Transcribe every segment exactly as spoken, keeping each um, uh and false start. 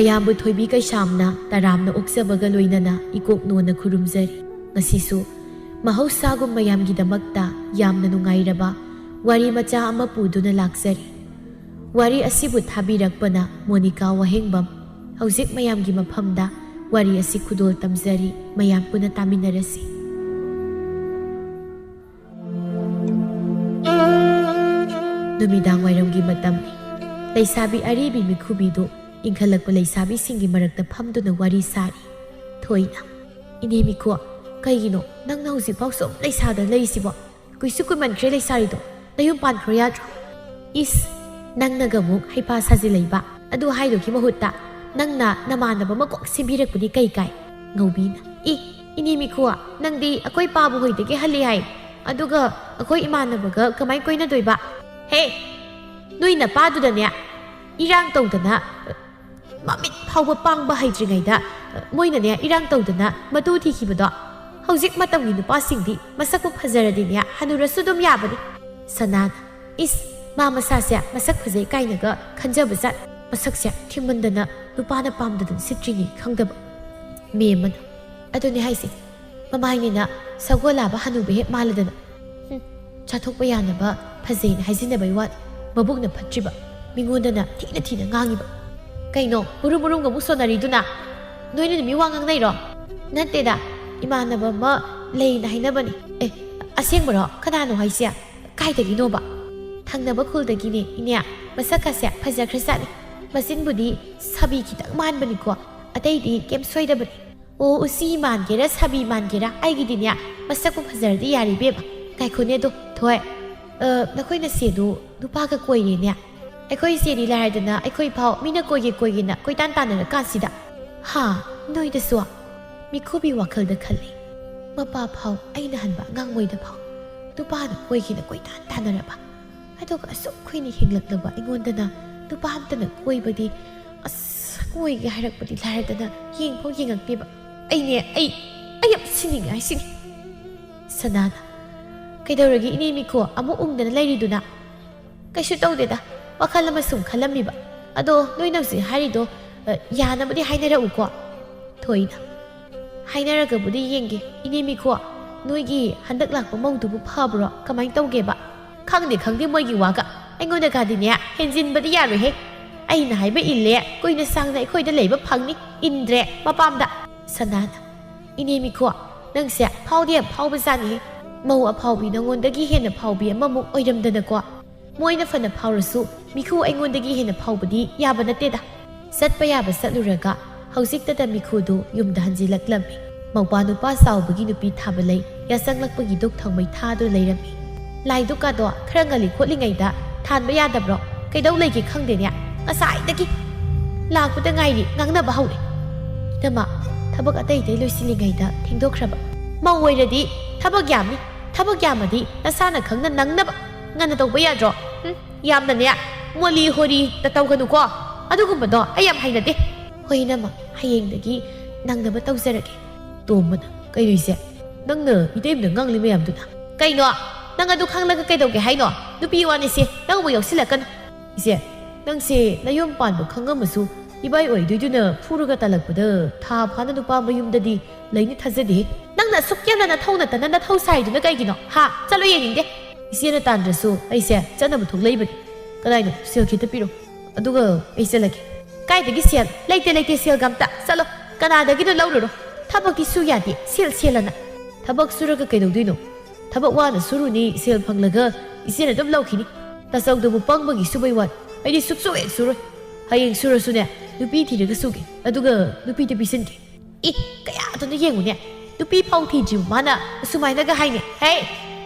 ꯃꯌꯥꯝꯕꯨ ꯊꯣꯏꯕꯤ ꯀꯩꯁꯥꯝꯅ ꯇꯔꯥꯝꯅ ꯑꯣꯛꯆꯕꯒ ꯂꯣꯏꯅꯅ ꯏꯀꯣꯛ ꯅꯣꯟꯅ ꯈꯨꯔꯨꯝꯖꯔꯤ꯫ ꯉꯁꯤꯁꯨ ꯃꯍꯧꯁꯥꯒꯨꯝ ꯃꯌꯥꯝꯒꯤꯗꯃꯛꯇ ꯌꯥꯝꯅ ꯅꯨꯡꯉꯥꯏꯔꯕ ꯋꯥꯔꯤ ꯃꯆꯥ ꯑꯃ ꯄꯨꯗꯨꯅ ꯂꯥꯛꯆꯔꯤ꯫ ꯋꯥꯔꯤ ꯑꯁꯤꯕꯨ ꯊꯥꯕꯤꯔꯛꯄꯅ ꯃꯣꯅꯤꯀꯥ ꯋꯥꯍꯦꯡꯕꯝ꯫ ꯍꯧꯖꯤꯛ ꯃꯌꯥꯝꯒꯤ ꯃꯐꯝꯗ ꯋꯥꯔꯤ ꯑꯁꯤ ꯈꯨꯗꯣꯜ ꯇꯝꯖꯔꯤ, ꯃꯌꯥꯝ ꯄꯨꯟꯅ ꯇꯥꯃꯤꯟꯅꯔꯁꯤ꯫ ꯅꯨꯃꯤꯗꯥꯡ ꯋꯥꯏꯔꯝꯒꯤ ꯃꯇꯝꯅꯤ꯫ ꯂꯩꯁꯥꯕꯤ ꯑꯔꯤꯕꯤ ꯃꯤꯈꯨꯕꯤꯗꯨ ꯏꯟꯈꯠꯂꯛꯄ ꯂꯩꯁꯥꯕꯤꯁꯤꯡꯒꯤ ꯃꯔꯛꯇ ꯐꯝꯗꯨꯅ ꯋꯥꯔꯤ ꯁꯥꯔꯤ꯫ ꯊꯣꯏꯅ, "ꯏꯅꯦ ꯃꯤꯈꯨ, ꯀꯩꯒꯤꯅꯣ ꯅꯪꯅ ꯍꯧꯖꯤꯛꯐꯥꯎ ꯁꯨꯝ ꯂꯩꯁꯥꯗ ꯂꯩꯔꯤꯁꯤꯕꯣ? ꯀꯨꯏꯁꯨ ꯀꯨꯏꯃꯟꯈ꯭ꯔꯦ ꯂꯩꯁꯥꯔꯤꯗꯣ꯫ ꯅꯌꯨꯝ ꯄꯥꯟꯈ꯭ꯔꯣ ꯌꯥꯗ꯭ꯔꯣ?" "ꯏꯁ, ꯅꯪꯅꯒ ꯑꯃꯨꯛ ꯍꯩꯄꯥ ꯁꯥꯖꯤꯜꯂꯛꯏꯕ꯫ ꯑꯗꯨ ꯍꯥꯏꯗꯨꯒꯤ ꯃꯍꯨꯠꯇ ꯅꯪꯅ ꯅꯃꯥꯟꯅꯕ ꯑꯃ ꯀꯣꯛ ꯁꯤꯟꯕꯤꯔꯛꯄꯗꯤ ꯀꯩ ꯀꯥꯏ?" ꯉꯧꯕꯤꯅ, "ꯏ, ꯏꯅꯦ ꯃꯤꯈꯨ, ꯅꯪꯗꯤ ꯑꯩꯈꯣꯏ ꯄꯥꯕꯨ ꯍꯣꯏꯗꯒꯤ ꯍꯜꯂꯤ ꯍꯥꯏ, ꯑꯗꯨꯒ ꯑꯩꯈꯣꯏ ꯏꯃꯥꯟꯅꯕꯒ ꯀꯃꯥꯏ ꯀꯣꯏꯅꯗꯣꯏꯕ? ꯍꯦ, ꯅꯣꯏ ꯅꯄꯥꯗꯨꯗꯅꯦ ꯏꯔꯥꯡ ꯇꯧꯗꯅ ꯃꯃꯤꯠ ꯐꯥꯎꯕ ꯄꯥꯡꯕ ꯍꯩꯇ꯭ꯔꯤꯉꯩꯗ ꯃꯣꯏꯅꯅꯦ ꯏꯔꯥꯡ ꯇꯧꯗꯅ ꯃꯇꯨ ꯊꯤꯈꯤꯕꯗꯣ꯫ ꯍꯧꯖꯤꯛ ꯃꯇꯝꯒꯤ ꯅꯨꯄꯥꯁꯤꯡꯗꯤ ꯃꯁꯛꯄꯨ ꯐꯖꯔꯗꯤꯅꯦ ꯍꯅꯨꯔꯁꯨ ꯑꯗꯨꯝ ꯌꯥꯕꯅꯤ꯫" ꯁꯅꯥꯅ, "ꯏꯁ, ꯃꯥ ꯃꯁꯥꯁꯦ ꯃꯁꯛ ꯐꯖꯩ ꯀꯥꯏꯅꯒ ꯈꯟꯖꯕ ꯖꯥꯠ꯫ ꯃꯁꯛꯁꯦ ꯊꯤꯃꯟꯗꯅ ꯅꯨꯄꯥꯅ ꯄꯥꯝꯗꯗꯅ ꯁꯤꯠꯇ꯭ꯔꯤꯅꯤ ꯈꯪꯗꯕ꯫" ꯃꯦꯝꯃꯅ, "ꯑꯗꯨꯅꯦ ꯍꯥꯏꯁꯦ, ꯃꯃꯥꯏꯅꯤꯅ ꯁꯒꯣꯜ ꯂꯥꯕ ꯍꯅꯨꯕ ꯍꯦꯛ ꯃꯥꯜꯂꯗꯅ꯫ ꯍꯨꯝ, ꯆꯥꯊꯣꯛꯄ ꯌꯥꯅꯕ ꯐꯖꯩꯅ ꯍꯥꯏꯖꯤꯟꯅꯕꯩ ꯋꯥꯅꯤ, ꯃꯕꯨꯛꯅ ꯐꯠꯇ꯭ꯔꯤꯕ, ꯃꯤꯉꯣꯟꯗꯅ ꯊꯤꯅ ꯊꯤꯅ ꯉꯥꯡꯉꯤꯕ꯫ ꯀꯩꯅꯣ ꯕꯨꯔꯨ ꯕꯨꯔꯨ ꯉꯧꯕ ꯁꯣꯟꯅꯔꯤꯗꯨꯅ? ꯅꯣꯏꯅ ꯃꯤ ꯋꯥ ꯉꯥꯡꯅꯩꯔꯣ?" "ꯅꯠꯇꯦꯗ, ꯏꯃꯥꯟꯅꯕ ꯑꯃ ꯂꯩꯅ ꯍꯥꯏꯅꯕꯅꯤ꯫" "ꯑꯦ, ꯑꯁꯦꯡꯕꯔꯣ? ꯀꯅꯥꯅꯣ ꯍꯥꯏꯁꯦ? ꯀꯥꯏꯗꯒꯤꯅꯣꯕ?" "ꯊꯪꯅꯕ ꯈꯨꯜꯗꯒꯤꯅꯦ ꯏꯅꯦ꯫ ꯃꯁꯛꯀꯁꯦ ꯐꯖꯈ꯭ꯔꯖꯥꯠꯅꯤ꯫ ꯃꯆꯤꯟꯕꯨꯗꯤ ꯁꯥꯕꯤ ꯈꯤꯇꯪ ꯃꯥꯟꯕꯅꯤꯀꯣ, ꯑꯇꯩꯗꯤ ꯀꯩꯝ ꯁꯣꯏꯗꯕꯅꯤ꯫" "ꯑꯣ, ꯎꯆꯤ ꯃꯥꯟꯒꯦꯔꯥ ꯁꯥꯕꯤ ꯃꯥꯟꯒꯦꯔꯥ, ꯑꯩꯒꯤꯗꯤꯅꯦ ꯃꯁꯛꯄꯨ ꯐꯖꯔꯗꯤ ꯌꯥꯔꯦ ꯏꯕꯦꯝꯃ꯫ ꯉꯥꯏꯈꯣꯅꯦ ꯑꯗꯣ, ꯊꯣꯏ, ꯑ, ꯅꯈꯣꯏ ꯅꯆꯦꯗꯨ ꯅꯨꯄꯥꯒ ꯀꯣꯏꯔꯦꯅꯦ꯫ ꯑꯩꯈꯣꯏ ꯏꯆꯦꯗꯤ ꯂꯥꯏꯔꯗꯅ ꯑꯩꯈꯣꯏ ꯐꯥꯎ ꯃꯤꯅ ꯀꯣꯏꯒꯦ ꯀꯣꯏꯒꯦꯅ ꯀꯣꯏꯇꯥꯟ ꯇꯥꯟꯅꯔꯀꯥꯟꯁꯤꯗ꯫" "ꯍꯥ, ꯅꯣꯏꯗꯁꯨ?" ꯃꯤꯈꯨꯕꯤ ꯋꯥꯈꯜꯗ ꯈꯜꯂꯤ꯫ ꯃꯄꯥ ꯐꯥꯎ ꯑꯩꯅ ꯍꯟꯕ ꯑꯉꯥꯡ ꯃꯣꯏꯗ ꯐꯥꯎ ꯅꯨꯄꯥꯅ ꯀꯣꯏꯒꯦꯅ ꯀꯣꯏꯇꯥꯟ ꯇꯥꯟꯅꯔꯕ꯫ ꯑꯗꯨꯒ ꯑꯁꯨꯛ ꯀꯨꯏꯅ ꯍꯤꯡꯂꯛꯂꯕ ꯑꯩꯉꯣꯟꯗꯅ ꯅꯨꯄꯥ ꯑꯝꯇꯅ ꯀꯣꯏꯕꯗꯤ, ꯑꯁ, ꯀꯣꯏꯒꯦ ꯍꯥꯏꯔꯛꯄꯗꯤ ꯂꯥꯏꯔꯗꯅ ꯌꯦꯡꯐꯥꯎ ꯌꯦꯡꯉꯛꯇꯦꯕ꯫ ꯑꯩꯅꯦ, ꯑꯩ, ꯑꯩ ꯌꯥꯝ ꯁꯤꯅꯤꯡꯉꯦ ꯍꯥꯏꯁꯤꯅꯤ꯫ ꯁꯅꯥꯅ, "ꯀꯩꯗꯧꯔꯒꯦ ꯏꯅꯦ ꯃꯤꯈꯨ ꯑꯃꯨꯛ ꯎꯪꯗꯅ ꯂꯩꯔꯤꯗꯨꯅ?" "ꯀꯩꯁꯨ ꯇꯧꯗꯦꯗ, ꯋꯥꯈꯜ ꯑꯃ ꯁꯨꯝ ꯈꯜꯂꯝꯃꯤꯕ꯫ ꯑꯗꯣ ꯅꯣꯏꯅ ꯍꯧꯖꯤꯛ ꯍꯥꯏꯔꯤꯗꯣ ꯑ, ꯌꯥꯅꯕꯗꯤ ꯍꯥꯏꯅꯔꯛꯎꯀꯣ꯫ ꯊꯣꯏꯅ, "ꯍꯥꯏꯅꯔꯒꯕꯨꯗꯤ ꯌꯦꯡꯒꯦ꯫ ꯏꯅꯦ ꯃꯤꯈꯣ, ꯅꯣꯏꯒꯤ ꯍꯟꯗꯛ ꯂꯥꯛꯄ ꯃꯧꯗꯨꯕꯨ ꯐꯕ꯭ꯔꯣ? ꯀꯃꯥꯏꯅ ꯇꯧꯒꯦꯕ?" "ꯈꯪꯗꯦ, ꯈꯪꯗꯦ ꯃꯣꯏꯒꯤ ꯋꯥꯒ꯫ ꯑꯩꯉꯣꯟꯗꯒꯗꯤꯅꯦ ꯍꯦꯟꯖꯤꯟꯕꯗꯤ ꯌꯥꯔꯣꯏꯍꯦ꯫ ꯑꯩꯅ ꯍꯥꯏꯕ ꯏꯜꯂꯦ, ꯀꯨꯏꯅ ꯁꯥꯡꯅ ꯑꯩꯈꯣꯏꯗ ꯂꯩꯕ ꯐꯪꯅꯤ꯫ ꯏꯟꯗ꯭ꯔꯦ ꯃꯄꯥꯝꯗ꯫" ꯁꯅꯥꯅ, "ꯏꯅꯦ ꯃꯤꯈꯣ, ꯅꯪꯁꯦ ꯐꯥꯎꯗꯤ ꯌꯥꯝ ꯐꯥꯎꯕꯖꯥꯠꯅꯤꯍꯦ꯫ ꯃꯧ ꯑꯐꯥꯎꯕꯤ ꯅꯉꯣꯟꯗꯒꯤ ꯍꯦꯟꯅ ꯐꯥꯎꯕꯤ ꯑꯃꯃꯨꯛ ꯑꯣꯏꯔꯝꯗꯅꯀꯣ꯫ ꯃꯣꯏꯅ ꯐꯅ ꯐꯥꯎꯔꯁꯨ ꯃꯤꯈꯨ ꯑꯩꯉꯣꯟꯗꯒꯤ ꯍꯦꯟꯅ ꯐꯥꯎꯕꯗꯤ ꯌꯥꯕ ꯅꯠꯇꯦꯗ꯫" ꯆꯠꯄ ꯌꯥꯕ ꯆꯠꯂꯨꯔꯒ ꯍꯧꯖꯤꯛꯇꯗ ꯃꯤꯈꯨꯗꯨ ꯌꯨꯝꯗ ꯍꯟꯖꯤꯜꯂꯛꯂꯝꯃꯤ꯫ ꯃꯧꯄꯥ ꯅꯨꯄꯥ ꯆꯥꯎꯕꯒꯤ ꯅꯨꯄꯤ ꯊꯥꯕ ꯂꯩ ꯌꯥꯆꯪꯂꯛꯄꯒꯤ ꯗꯨꯛ ꯊꯥꯎꯃꯩ ꯊꯥꯗꯨꯅ ꯂꯩꯔꯝꯃꯤ꯫ "ꯂꯥꯏꯗꯨꯛꯀꯥꯗꯣ ꯈꯔ ꯉꯜꯂꯤ ꯈꯣꯠꯂꯤꯉꯩꯗ ꯊꯥꯟꯕ ꯌꯥꯗꯕ꯭ꯔꯣ? ꯀꯩꯗꯧ ꯂꯩꯒꯦ ꯈꯪꯗꯦꯅꯦ꯫ ꯉꯁꯥꯏꯗꯒꯤ ꯂꯥꯛꯄꯗ ꯉꯥꯏꯔꯤ ꯉꯥꯡꯅꯕ ꯍꯧꯔꯦ꯫" "ꯏꯅꯝꯃ, ꯊꯕꯛ ꯑꯇꯩ ꯑꯇꯩ ꯂꯣꯏꯁꯤꯜꯂꯤꯉꯩꯗ ꯊꯦꯡꯗꯣꯛꯈ꯭ꯔꯕ꯫" "ꯃꯧ ꯑꯣꯏꯔꯗꯤ ꯊꯕꯛ ꯌꯥꯝꯃꯤ꯫ ꯊꯕꯛ ꯌꯥꯝꯃꯗꯤ ꯅꯁꯥꯅ ꯈꯪꯅ ꯅꯪꯅꯕ ꯉꯟꯅ ꯇꯧꯕ ꯌꯥꯗ꯭ꯔꯣ? ꯎꯝ, ꯌꯥꯝꯅꯅꯦ ꯃꯣꯂꯤ ꯍꯣꯔꯤ ꯇꯧꯒꯅꯨꯀꯣ꯫ ꯑꯗꯨꯒꯨꯝꯕꯗꯣ ꯑꯩ ꯌꯥꯝ ꯍꯩꯅꯗꯦ꯫" "ꯍꯣꯏ ꯏꯅꯝꯃ, ꯍꯌꯦꯡꯗꯒꯤ ꯅꯪꯅꯕ ꯇꯧꯖꯔꯒꯦ꯫" ꯇꯣꯝꯕꯅ, "ꯀꯩꯅꯣ ꯏꯆꯦ? ꯅꯪꯅ ꯏꯇꯩꯃꯗ ꯉꯥꯡꯂꯤ ꯃꯌꯥꯝꯗꯨꯅ?" "ꯀꯩꯅꯣ? ꯅꯪ ꯑꯗꯨ ꯈꯪꯂꯒ ꯀꯩꯗꯧꯒꯦ ꯍꯥꯏꯅꯣ? ꯅꯨꯄꯤ ꯋꯥꯅꯤꯁꯦ ꯅꯪꯕꯨ ꯌꯥꯎꯁꯤꯜꯂꯛꯀꯅꯨ꯫" "ꯏꯆꯦ, ꯅꯪꯁꯦ ꯅꯌꯨꯝ ꯄꯥꯟꯕ ꯈꯪꯉꯝꯃꯁꯨ ꯏꯕꯥꯏ ꯑꯣꯏꯗꯣꯏꯗꯨꯅ ꯐꯨꯔꯒ ꯇꯥꯜꯂꯛꯄꯗ ꯊꯥ ꯐꯥꯅ ꯅꯨꯄꯥ ꯃꯌꯨꯝꯗꯗꯤ ꯂꯩꯅꯤ ꯊꯥꯖꯗꯦ꯫" "ꯅꯪꯅ ꯑꯁꯨꯛ ꯌꯥꯝꯅ ꯅꯊꯧ ꯅꯠꯇꯅ ꯅꯊꯧ ꯁꯥꯏꯗꯨꯅ ꯀꯩꯒꯤꯅꯣ? ꯍꯥ? ꯆꯠꯂꯣ ꯌꯦꯡꯅꯤꯡꯗꯦ꯫" "ꯏꯆꯦꯅ ꯇꯥꯟꯗ꯭ꯔꯁꯨ ꯑꯩꯁꯦ ꯆꯠꯅꯕ ꯊꯣꯛꯂꯛꯏꯕꯅꯤ꯫ ꯀꯗꯥꯏꯅꯣ? ꯁꯦꯜ ꯈꯤꯇ ꯄꯤꯔꯣ, ꯑꯗꯨꯒ ꯑꯩ ꯆꯠꯂꯒꯦ꯫" "ꯀꯥꯏꯗꯒꯤ ꯁꯦꯜ? ꯂꯩꯇꯦ, ꯂꯩꯇꯦ ꯁꯦꯜꯒ ꯑꯝꯇ꯫ ꯆꯠꯂꯣ, ꯀꯅꯥꯗꯒꯤꯅꯣ ꯂꯧꯔꯨꯔꯣ꯫ ꯊꯕꯛꯇꯤ ꯁꯨ ꯌꯥꯗꯦ, ꯁꯦꯜ ꯁꯦꯜꯂꯅ꯫" "ꯊꯕꯛ ꯁꯨꯔꯒ ꯀꯩꯗꯧꯗꯣꯏꯅꯣ? ꯊꯕꯛ ꯋꯥꯅ ꯁꯨꯔꯨꯅꯤ, ꯁꯦꯜ ꯐꯪꯂꯒ ꯏꯆꯦꯅ ꯑꯗꯨꯝ ꯂꯧꯈꯤꯅꯤ꯫ ꯇꯥꯆꯧꯗꯕꯨ ꯄꯪꯕꯒꯤ ꯁꯨꯕꯩ ꯋꯥꯅꯤ꯫ ꯑꯩꯗꯤ ꯁꯨꯛꯁꯨ ꯍꯦꯛ ꯁꯨꯔꯣꯏ꯫ ꯍꯌꯦꯡ ꯁꯨꯔꯁꯨꯅꯦ, ꯅꯨꯄꯤ ꯊꯤꯔꯒ ꯁꯨꯒꯦ, ꯑꯗꯨꯒ ꯅꯨꯄꯤꯗ ꯄꯤꯁꯤꯟꯒꯦ꯫" "ꯑꯦ, ꯀꯌꯥꯗꯨꯅ ꯌꯦꯡꯉꯨꯅꯦ, ꯅꯨꯄꯤ ꯐꯥꯎ ꯊꯤꯗ꯭ꯔꯤꯕ ꯃꯥꯅ ꯑꯁꯨꯃꯥꯏꯅꯒ ꯍꯥꯏꯅꯦ꯫ ꯍꯦ,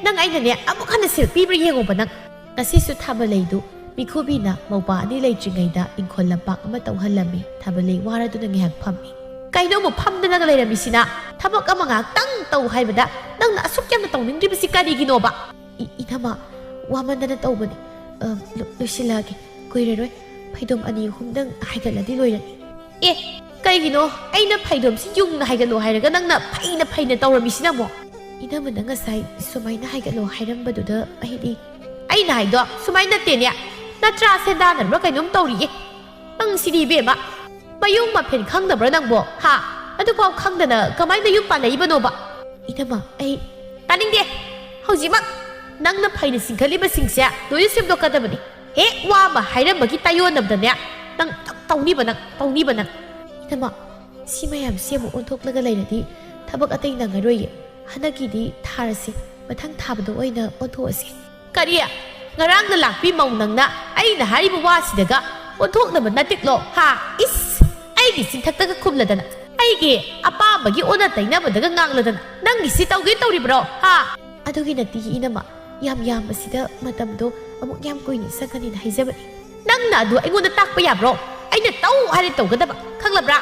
ꯅꯪ ꯑꯩꯅꯅꯦ ꯑꯃꯨꯛ ꯍꯟꯅ ꯁꯦꯜ ꯄꯤꯕ꯭ꯔꯥ ꯌꯦꯡꯉꯣꯕ ꯅꯪ꯫" ꯉꯁꯤꯁꯨ ꯊꯥꯕꯂꯩꯗꯨ ꯃꯤꯈꯨꯕꯤꯅ ꯃꯧꯄꯥ ꯑꯅꯤ ꯂꯩꯇ꯭ꯔꯤꯉꯩꯗ ꯏꯪꯈꯣꯜ ꯂꯝꯄꯥꯛ ꯑꯃ ꯇꯧꯍꯜꯂꯝꯃꯤ꯫ ꯊꯥꯕꯂꯩ ꯋꯥꯔꯗꯨꯅ ꯉꯥꯏꯍꯥꯛ ꯐꯝꯃꯤ꯫ "ꯀꯩꯅꯣ ꯑꯃꯨꯛ ꯐꯝꯗꯅꯒ ꯂꯩꯔꯝꯃꯤꯁꯤꯅ? ꯊꯕꯛ ꯑꯃ ꯉꯥꯏꯍꯥꯛꯇꯪ ꯇꯧ ꯍꯥꯏꯕꯗ ꯅꯪꯅ ꯑꯁꯨꯛ ꯌꯥꯝꯅ ꯇꯧꯅꯤꯡꯗ꯭ꯔꯤꯕꯁꯤ ꯀꯔꯤꯒꯤꯅꯣꯕ?" "ꯏ-, ꯏꯅꯝꯃ, ꯋꯥꯃꯟꯗꯅ ꯇꯧꯕꯅꯤ꯫ ꯑ, ꯂꯣ-, ꯂꯣꯏꯁꯤꯜꯂꯛꯑꯒꯦ꯫ ꯀꯨꯏꯔꯔꯣꯏ꯫ ꯐꯩꯗꯣꯝ ꯑꯅꯤ ꯑꯍꯨꯝꯗꯪ ꯍꯥꯏꯒꯠꯂꯗꯤ ꯂꯣꯏꯔꯅꯤ꯫" "ꯑꯦ, ꯀꯩꯒꯤꯅꯣ ꯑꯩꯅ ꯐꯩꯗꯣꯝꯁꯤ ꯌꯨꯡꯅ ꯍꯥꯏꯒꯠꯂꯣ ꯍꯥꯏꯔꯒ ꯅꯪꯅ ꯐꯩꯅ ꯐꯩꯅ ꯇꯧꯔꯝꯃꯤꯁꯤꯅ ꯑꯃꯨꯛ?" "ꯏꯅꯝꯃꯅ ꯉꯁꯥꯏ ꯁꯨꯃꯥꯏꯅ ꯍꯥꯏꯒꯠꯂꯣ ꯍꯥꯏꯔꯝꯕꯗꯨꯗ ꯑꯩꯗꯤ..." "ꯑꯩꯅ ꯍꯥꯏꯗꯣ ꯁꯨꯃꯥꯏꯅ ꯅꯠꯇꯦꯅꯦ꯫ ꯅꯠꯇ꯭ꯔꯥ ꯁꯦꯟꯗꯥꯟꯅꯔꯕ꯭ꯔꯥ ꯀꯩꯅꯣꯝ ꯇꯧꯔꯤꯌꯦ꯫ ꯅꯪ ꯁꯤꯗꯤ ꯏꯕꯦꯝꯃ!" ꯃꯌꯨꯝ ꯃꯐꯦꯟ ꯈꯪꯗꯕ꯭ꯔꯥ ꯅꯪꯕꯣ? ꯍꯥ? ꯑꯗꯨꯐꯥꯎ ꯈꯪꯗꯅ ꯀꯃꯥꯏꯅ ꯌꯨꯝ ꯄꯥꯜꯂꯛꯏꯕꯅꯣꯕ? ꯏꯅꯝꯃ, ꯑꯩ ꯇꯥꯅꯤꯡꯗꯦ꯫ ꯍꯧꯖꯤꯛꯃꯛ ꯅꯪꯅ ꯐꯩꯅ ꯆꯤꯡꯈꯠꯂꯤꯕꯁꯤꯡꯁꯦ ꯂꯣꯏꯅ ꯁꯦꯝꯗꯣꯛꯀꯗꯕꯅꯤ꯫ ꯍꯦꯛ ꯋꯥ ꯑꯃ ꯍꯥꯏꯔꯝꯕꯒꯤ ꯇꯥꯏꯌꯣꯟꯅꯕꯗꯅꯦ, ꯅꯪ ꯇꯧꯅꯤꯕ ꯅꯪ, ꯇꯧꯅꯤꯕ ꯅꯪ꯫ ꯏꯅꯝꯃ, ꯁꯤ ꯃꯌꯥꯝꯁꯤ ꯑꯃꯨꯛ ꯑꯣꯟꯊꯣꯛꯂꯒ ꯂꯩꯔꯗꯤ ꯊꯕꯛ ꯑꯇꯩ ꯅꯪꯉꯔꯣꯏꯌꯦ꯫ ꯍꯟꯗꯛꯀꯤꯗꯤ ꯊꯥꯔꯁꯤ, ꯃꯊꯪ ꯊꯥꯕꯗ ꯑꯣꯏꯅ ꯑꯣꯟꯊꯣꯛꯑꯁꯤ꯫ ꯀꯔꯤ? ꯉꯔꯥꯡꯅ ꯂꯥꯛꯄꯤ ꯃꯧ ꯅꯪꯅ ꯑꯩꯅ ꯍꯥꯏꯔꯤꯕ ꯋꯥꯁꯤꯗꯒ ꯑꯣꯟꯊꯣꯛꯅꯕ ꯅꯠꯇꯤꯛꯂꯣ? ꯍꯥ? ꯏꯁ! ꯑꯩꯒꯤ ꯆꯤꯟꯊꯛꯇꯒ ꯈꯨꯝꯂꯗꯅ, ꯑꯩꯒꯤ ꯑꯄꯥꯝꯕꯒꯤ ꯑꯣꯟꯅ ꯇꯩꯅꯕꯗꯒ ꯉꯥꯡꯂꯗꯅ, ꯅꯪꯒꯤꯁꯤ ꯇꯧꯒꯦ ꯇꯧꯔꯤꯕ꯭ꯔꯣ? ꯍꯥ? ꯑꯗꯨꯒꯤ ꯅꯠꯇꯤꯌꯦ ꯏꯅꯝꯃ, ꯌꯥꯝ ꯌꯥꯝꯕꯁꯤꯗ ꯃꯇꯝꯗꯣ ꯑꯃꯨꯛ ꯌꯥꯝ ꯀꯨꯏꯅ ꯆꯪꯒꯅꯤꯅ ꯍꯥꯏꯖꯕꯅꯤ꯫ ꯅꯪꯅ ꯑꯗꯨ ꯑꯩꯉꯣꯟꯗ ꯇꯥꯛꯄ ꯌꯥꯕ꯭ꯔꯣ? ꯑꯩꯅ ꯇꯧ ꯍꯥꯏꯔꯦ ꯇꯧꯒꯗꯕ, ꯈꯪꯂꯕ꯭ꯔꯥ?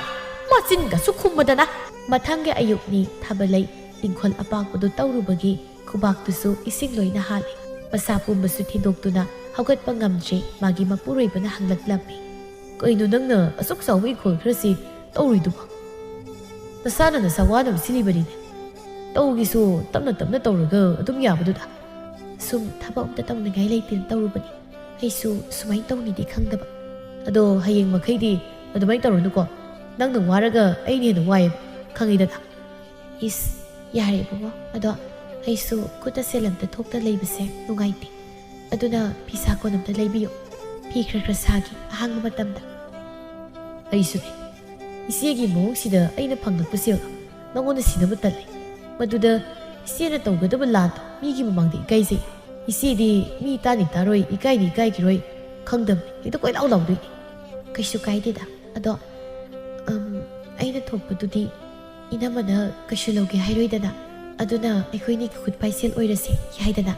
ꯃꯆꯤꯟꯒꯁꯨ ꯈꯨꯝꯕꯗꯅ꯫ ꯃꯊꯪꯒꯤ ꯑꯌꯨꯛꯅꯤ ꯊꯥꯕꯜꯂꯩ ꯏꯪꯈꯣꯜ ꯑꯄꯥꯛꯄꯗꯨ ꯇꯧꯔꯨꯕꯒꯤ ꯈꯨꯕꯥꯛꯇꯨꯁꯨ ꯏꯁꯤꯡ ꯂꯣꯏꯅ ꯍꯥꯜꯂꯦ꯫ ꯃꯁꯥ ꯄꯨꯝꯕꯁꯨ ꯊꯤꯟꯗꯣꯛꯇꯨꯅ ꯍꯧꯒꯠꯄ ꯉꯝꯗ꯭ꯔꯦ꯫ ꯃꯥꯒꯤ ꯃꯄꯨꯔꯣꯏꯕꯅ ꯍꯪꯂꯛꯂꯝꯃꯤ, "ꯀꯩꯅꯣ ꯅꯪꯅ ꯑꯁꯨꯛ ꯆꯥꯎꯕ ꯏꯪꯈꯣꯜ ꯈꯔꯁꯤ ꯇꯧꯔꯨꯏꯗꯨꯕꯣ? ꯅꯁꯥꯅ ꯅꯁꯥ ꯋꯥꯅꯕ ꯁꯤꯜꯂꯤꯕꯅꯤꯅꯦ꯫ ꯇꯧꯒꯦꯁꯨ ꯇꯞꯅ ꯇꯞꯅ ꯇꯧꯔꯒ ꯑꯗꯨꯝ ꯌꯥꯕꯗꯨꯗ꯫ ꯁꯨꯝ ꯊꯕꯛ ꯑꯝꯇ ꯇꯧꯅꯤꯡꯉꯥꯏ ꯂꯩꯇꯦꯅ ꯇꯧꯔꯨꯕꯅꯤ꯫ ꯑꯩꯁꯨ ꯁꯨꯃꯥꯏꯅ ꯇꯧꯅꯤꯗꯤ ꯈꯪꯗꯕ꯫ ꯑꯗꯣ ꯍꯌꯦꯡ ꯃꯈꯩꯗꯤ ꯑꯗꯨꯃꯥꯏꯅ ꯇꯧꯔꯅꯨꯀꯣ꯫ ꯅꯪꯅ ꯋꯥꯔꯒ ꯑꯩꯅ ꯍꯦꯟꯅ ꯋꯥꯏꯌꯦꯕ, ꯈꯪꯉꯤꯗꯅ?" "ꯏꯁ, ꯌꯥꯔꯦ ꯏꯕꯨꯡꯉꯣ꯫ ꯑꯗꯣ ꯑꯩꯁꯨ ꯈꯨꯠꯇ ꯁꯦꯜ ꯑꯝꯇ ꯊꯣꯛꯇ ꯂꯩꯕꯁꯦ ꯅꯨꯡꯉꯥꯏꯇꯦ꯫ ꯑꯗꯨꯅ ꯐꯤ ꯁꯥꯀꯣꯟ ꯑꯝꯇ ꯂꯩꯕꯤꯌꯨ꯫ ꯐꯤ ꯈꯔ ꯈꯔ ꯁꯥꯒꯦ ꯑꯍꯥꯡꯕ ꯃꯇꯝꯗ꯫" "ꯑꯩꯁꯨꯅꯦ꯫ ꯏꯆꯦꯒꯤ ꯃꯑꯣꯡꯁꯤꯗ ꯑꯩꯅ ꯐꯪꯂꯛꯄ ꯁꯦꯜ ꯅꯉꯣꯟꯗ ꯁꯤꯟꯅꯕ ꯇꯜꯂꯦ꯫ ꯃꯗꯨꯗ ꯏꯆꯦꯅ ꯇꯧꯒꯗꯕ ꯂꯥꯟꯗꯣ ꯃꯤꯒꯤ ꯃꯃꯥꯡꯗ ꯏꯀꯥꯏꯖꯩ꯫ ꯏꯆꯦꯗꯤ ꯃꯤ ꯇꯥꯅꯤ ꯇꯥꯔꯣꯏ, ꯏꯀꯥꯏꯅꯤ ꯏꯀꯥꯏꯈꯤꯔꯣꯏ ꯈꯪꯗꯕꯅꯤ꯫ ꯍꯦꯛꯇ ꯀꯣꯏꯂꯥꯎ ꯂꯥꯎꯗꯣꯏꯅꯤ꯫" "ꯀꯩꯁꯨ ꯀꯥꯏꯗꯦꯗ꯫ ꯑꯗꯣ, ꯑꯝ, ꯑꯩꯅ ꯊꯣꯛꯄꯗꯨꯗꯤ ꯏꯅꯝꯃꯅ ꯀꯩꯁꯨ ꯂꯧꯒꯦ ꯍꯥꯏꯔꯣꯏꯗꯅ꯫ ꯑꯗꯨꯅ ꯑꯩꯈꯣꯏꯅꯤꯒꯤ ꯈꯨꯠ ꯄꯥꯏꯁꯦꯜ ꯑꯣꯏꯔꯁꯦ ꯍꯥꯏꯗꯅ꯫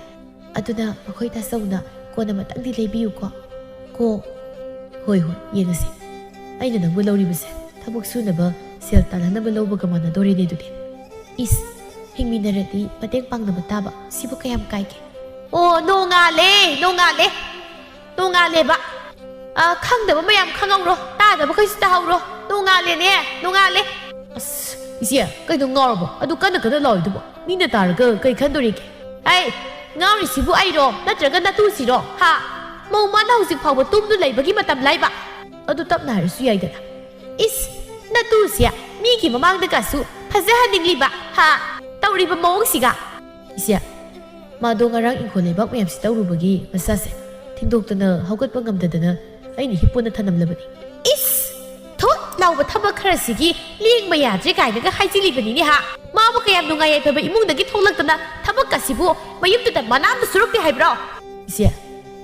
ꯑꯗꯨꯅ ꯃꯈꯣꯏ ꯇꯥꯆꯧꯅ ꯀꯣꯟꯅ ꯑꯃꯇꯪꯗꯤ ꯂꯩꯕꯤꯌꯨꯀꯣ꯫ ꯀꯣ?" "ꯍꯣꯏ, ꯍꯣꯏ, ꯌꯦꯡꯉꯁꯤ꯫ ꯑꯩꯅ ꯅꯪꯕꯨ ꯂꯧꯔꯤꯕꯁꯦ ꯊꯕꯛ ꯁꯨꯅꯕ, ꯁꯦꯜ ꯇꯥꯟꯅꯅꯕ ꯂꯧꯕꯒ ꯃꯥꯟꯅꯗꯣꯔꯦꯅꯦ ꯑꯗꯨꯗꯤ꯫ ꯏꯁ, ꯍꯤꯡꯃꯤꯟꯅꯔꯗꯤ ꯃꯇꯦꯡ ꯄꯥꯡꯅꯕ ꯇꯥꯕ, ꯁꯤꯕꯨ ꯀꯌꯥꯝ ꯀꯥꯏꯒꯦ?" "ꯑꯣ, ꯅꯣꯡꯉꯥꯜꯂꯦ, ꯅꯣꯡꯉꯥꯜꯂꯦ, ꯅꯣꯡꯉꯥꯜꯂꯦꯕ꯫ ꯑ, ꯈꯪꯗꯕ ꯃꯌꯥꯝ ꯈꯪꯍꯧꯔꯣ, ꯇꯥꯗꯕꯈꯩꯁꯨ ꯇꯥꯍꯧꯔꯣ꯫ ꯅꯣꯡꯉꯥꯜꯂꯦꯅꯦ, ꯅꯣꯡꯉꯥꯜꯂꯦ꯫" "ꯑꯁ, ꯏꯆꯦ, ꯀꯩꯅꯣ ꯉꯥꯎꯔꯕꯣ? ꯑꯗꯨ ꯀꯟꯅ ꯀꯟꯅ ꯂꯥꯎꯔꯤꯗꯨꯕꯣ? ꯃꯤꯅ ꯇꯥꯔꯒ ꯀꯩ ꯈꯟꯗꯣꯔꯤꯒꯦ?" "ꯑꯩ, ꯉꯥꯎꯔꯤꯁꯤꯕꯨ ꯑꯩꯔꯣ, ꯅꯠꯇ꯭ꯔꯒ ꯅꯇꯨꯁꯤꯔꯣ? ꯍꯥ? ꯃꯧ ꯃꯥꯅ ꯍꯧꯖꯤꯛ ꯐꯥꯎꯕ ꯇꯨꯝꯗꯨ ꯂꯩꯕꯒꯤ ꯃꯇꯝ ꯂꯥꯏꯕ?" "ꯑꯗꯨ ꯇꯞꯅ ꯍꯥꯏꯔꯁꯨ ꯌꯥꯏꯗꯅ꯫" ꯏꯁ, ꯅꯇꯨꯁꯦ ꯃꯤꯒꯤ ꯃꯃꯥꯡꯗꯒꯁꯨ ꯐꯖꯍꯟꯅꯤꯡꯂꯤꯕ, ꯍꯥ? ꯇꯧꯔꯤꯕ ꯃꯑꯣꯡꯁꯤꯒ꯫ ꯏꯆꯦ, ꯃꯥꯗꯣ ꯉꯔꯥꯡ ꯏꯪꯈꯣꯜ ꯂꯩꯕꯥꯛ ꯃꯌꯥꯝꯁꯤ ꯇꯧꯔꯨꯕꯒꯤ ꯃꯁꯥꯁꯦ ꯊꯤꯟꯗꯣꯛꯇꯅ ꯍꯧꯒꯠꯄ ꯉꯝꯗꯗꯅ ꯑꯩꯅ ꯍꯤꯞꯄꯣꯅ ꯊꯅꯝꯂꯕꯅꯤ꯫ ꯏꯁ! ꯊꯣꯠ ꯂꯥꯎꯕ ꯊꯕꯛ ꯈꯔꯁꯤꯒꯤ ꯂꯦꯡꯕ ꯌꯥꯗ꯭ꯔꯦ ꯀꯥꯏꯅꯒ ꯍꯥꯏꯖꯤꯜꯂꯤꯕꯅꯤꯅꯦ ꯍꯥ? ꯃꯥꯕꯨ ꯀꯌꯥꯝ ꯅꯨꯡꯉꯥꯏ ꯌꯥꯏꯐꯕ ꯏꯃꯨꯡꯗꯒꯤ ꯊꯣꯛꯂꯛꯇꯅ ꯊꯕꯛ ꯑꯁꯤꯕꯨ ꯃꯌꯨꯝꯗꯨꯗ ꯃꯅꯥꯝꯗ ꯁꯨꯔꯛꯇꯦ ꯍꯥꯏꯕ꯭ꯔꯣ? ꯏꯆꯦ,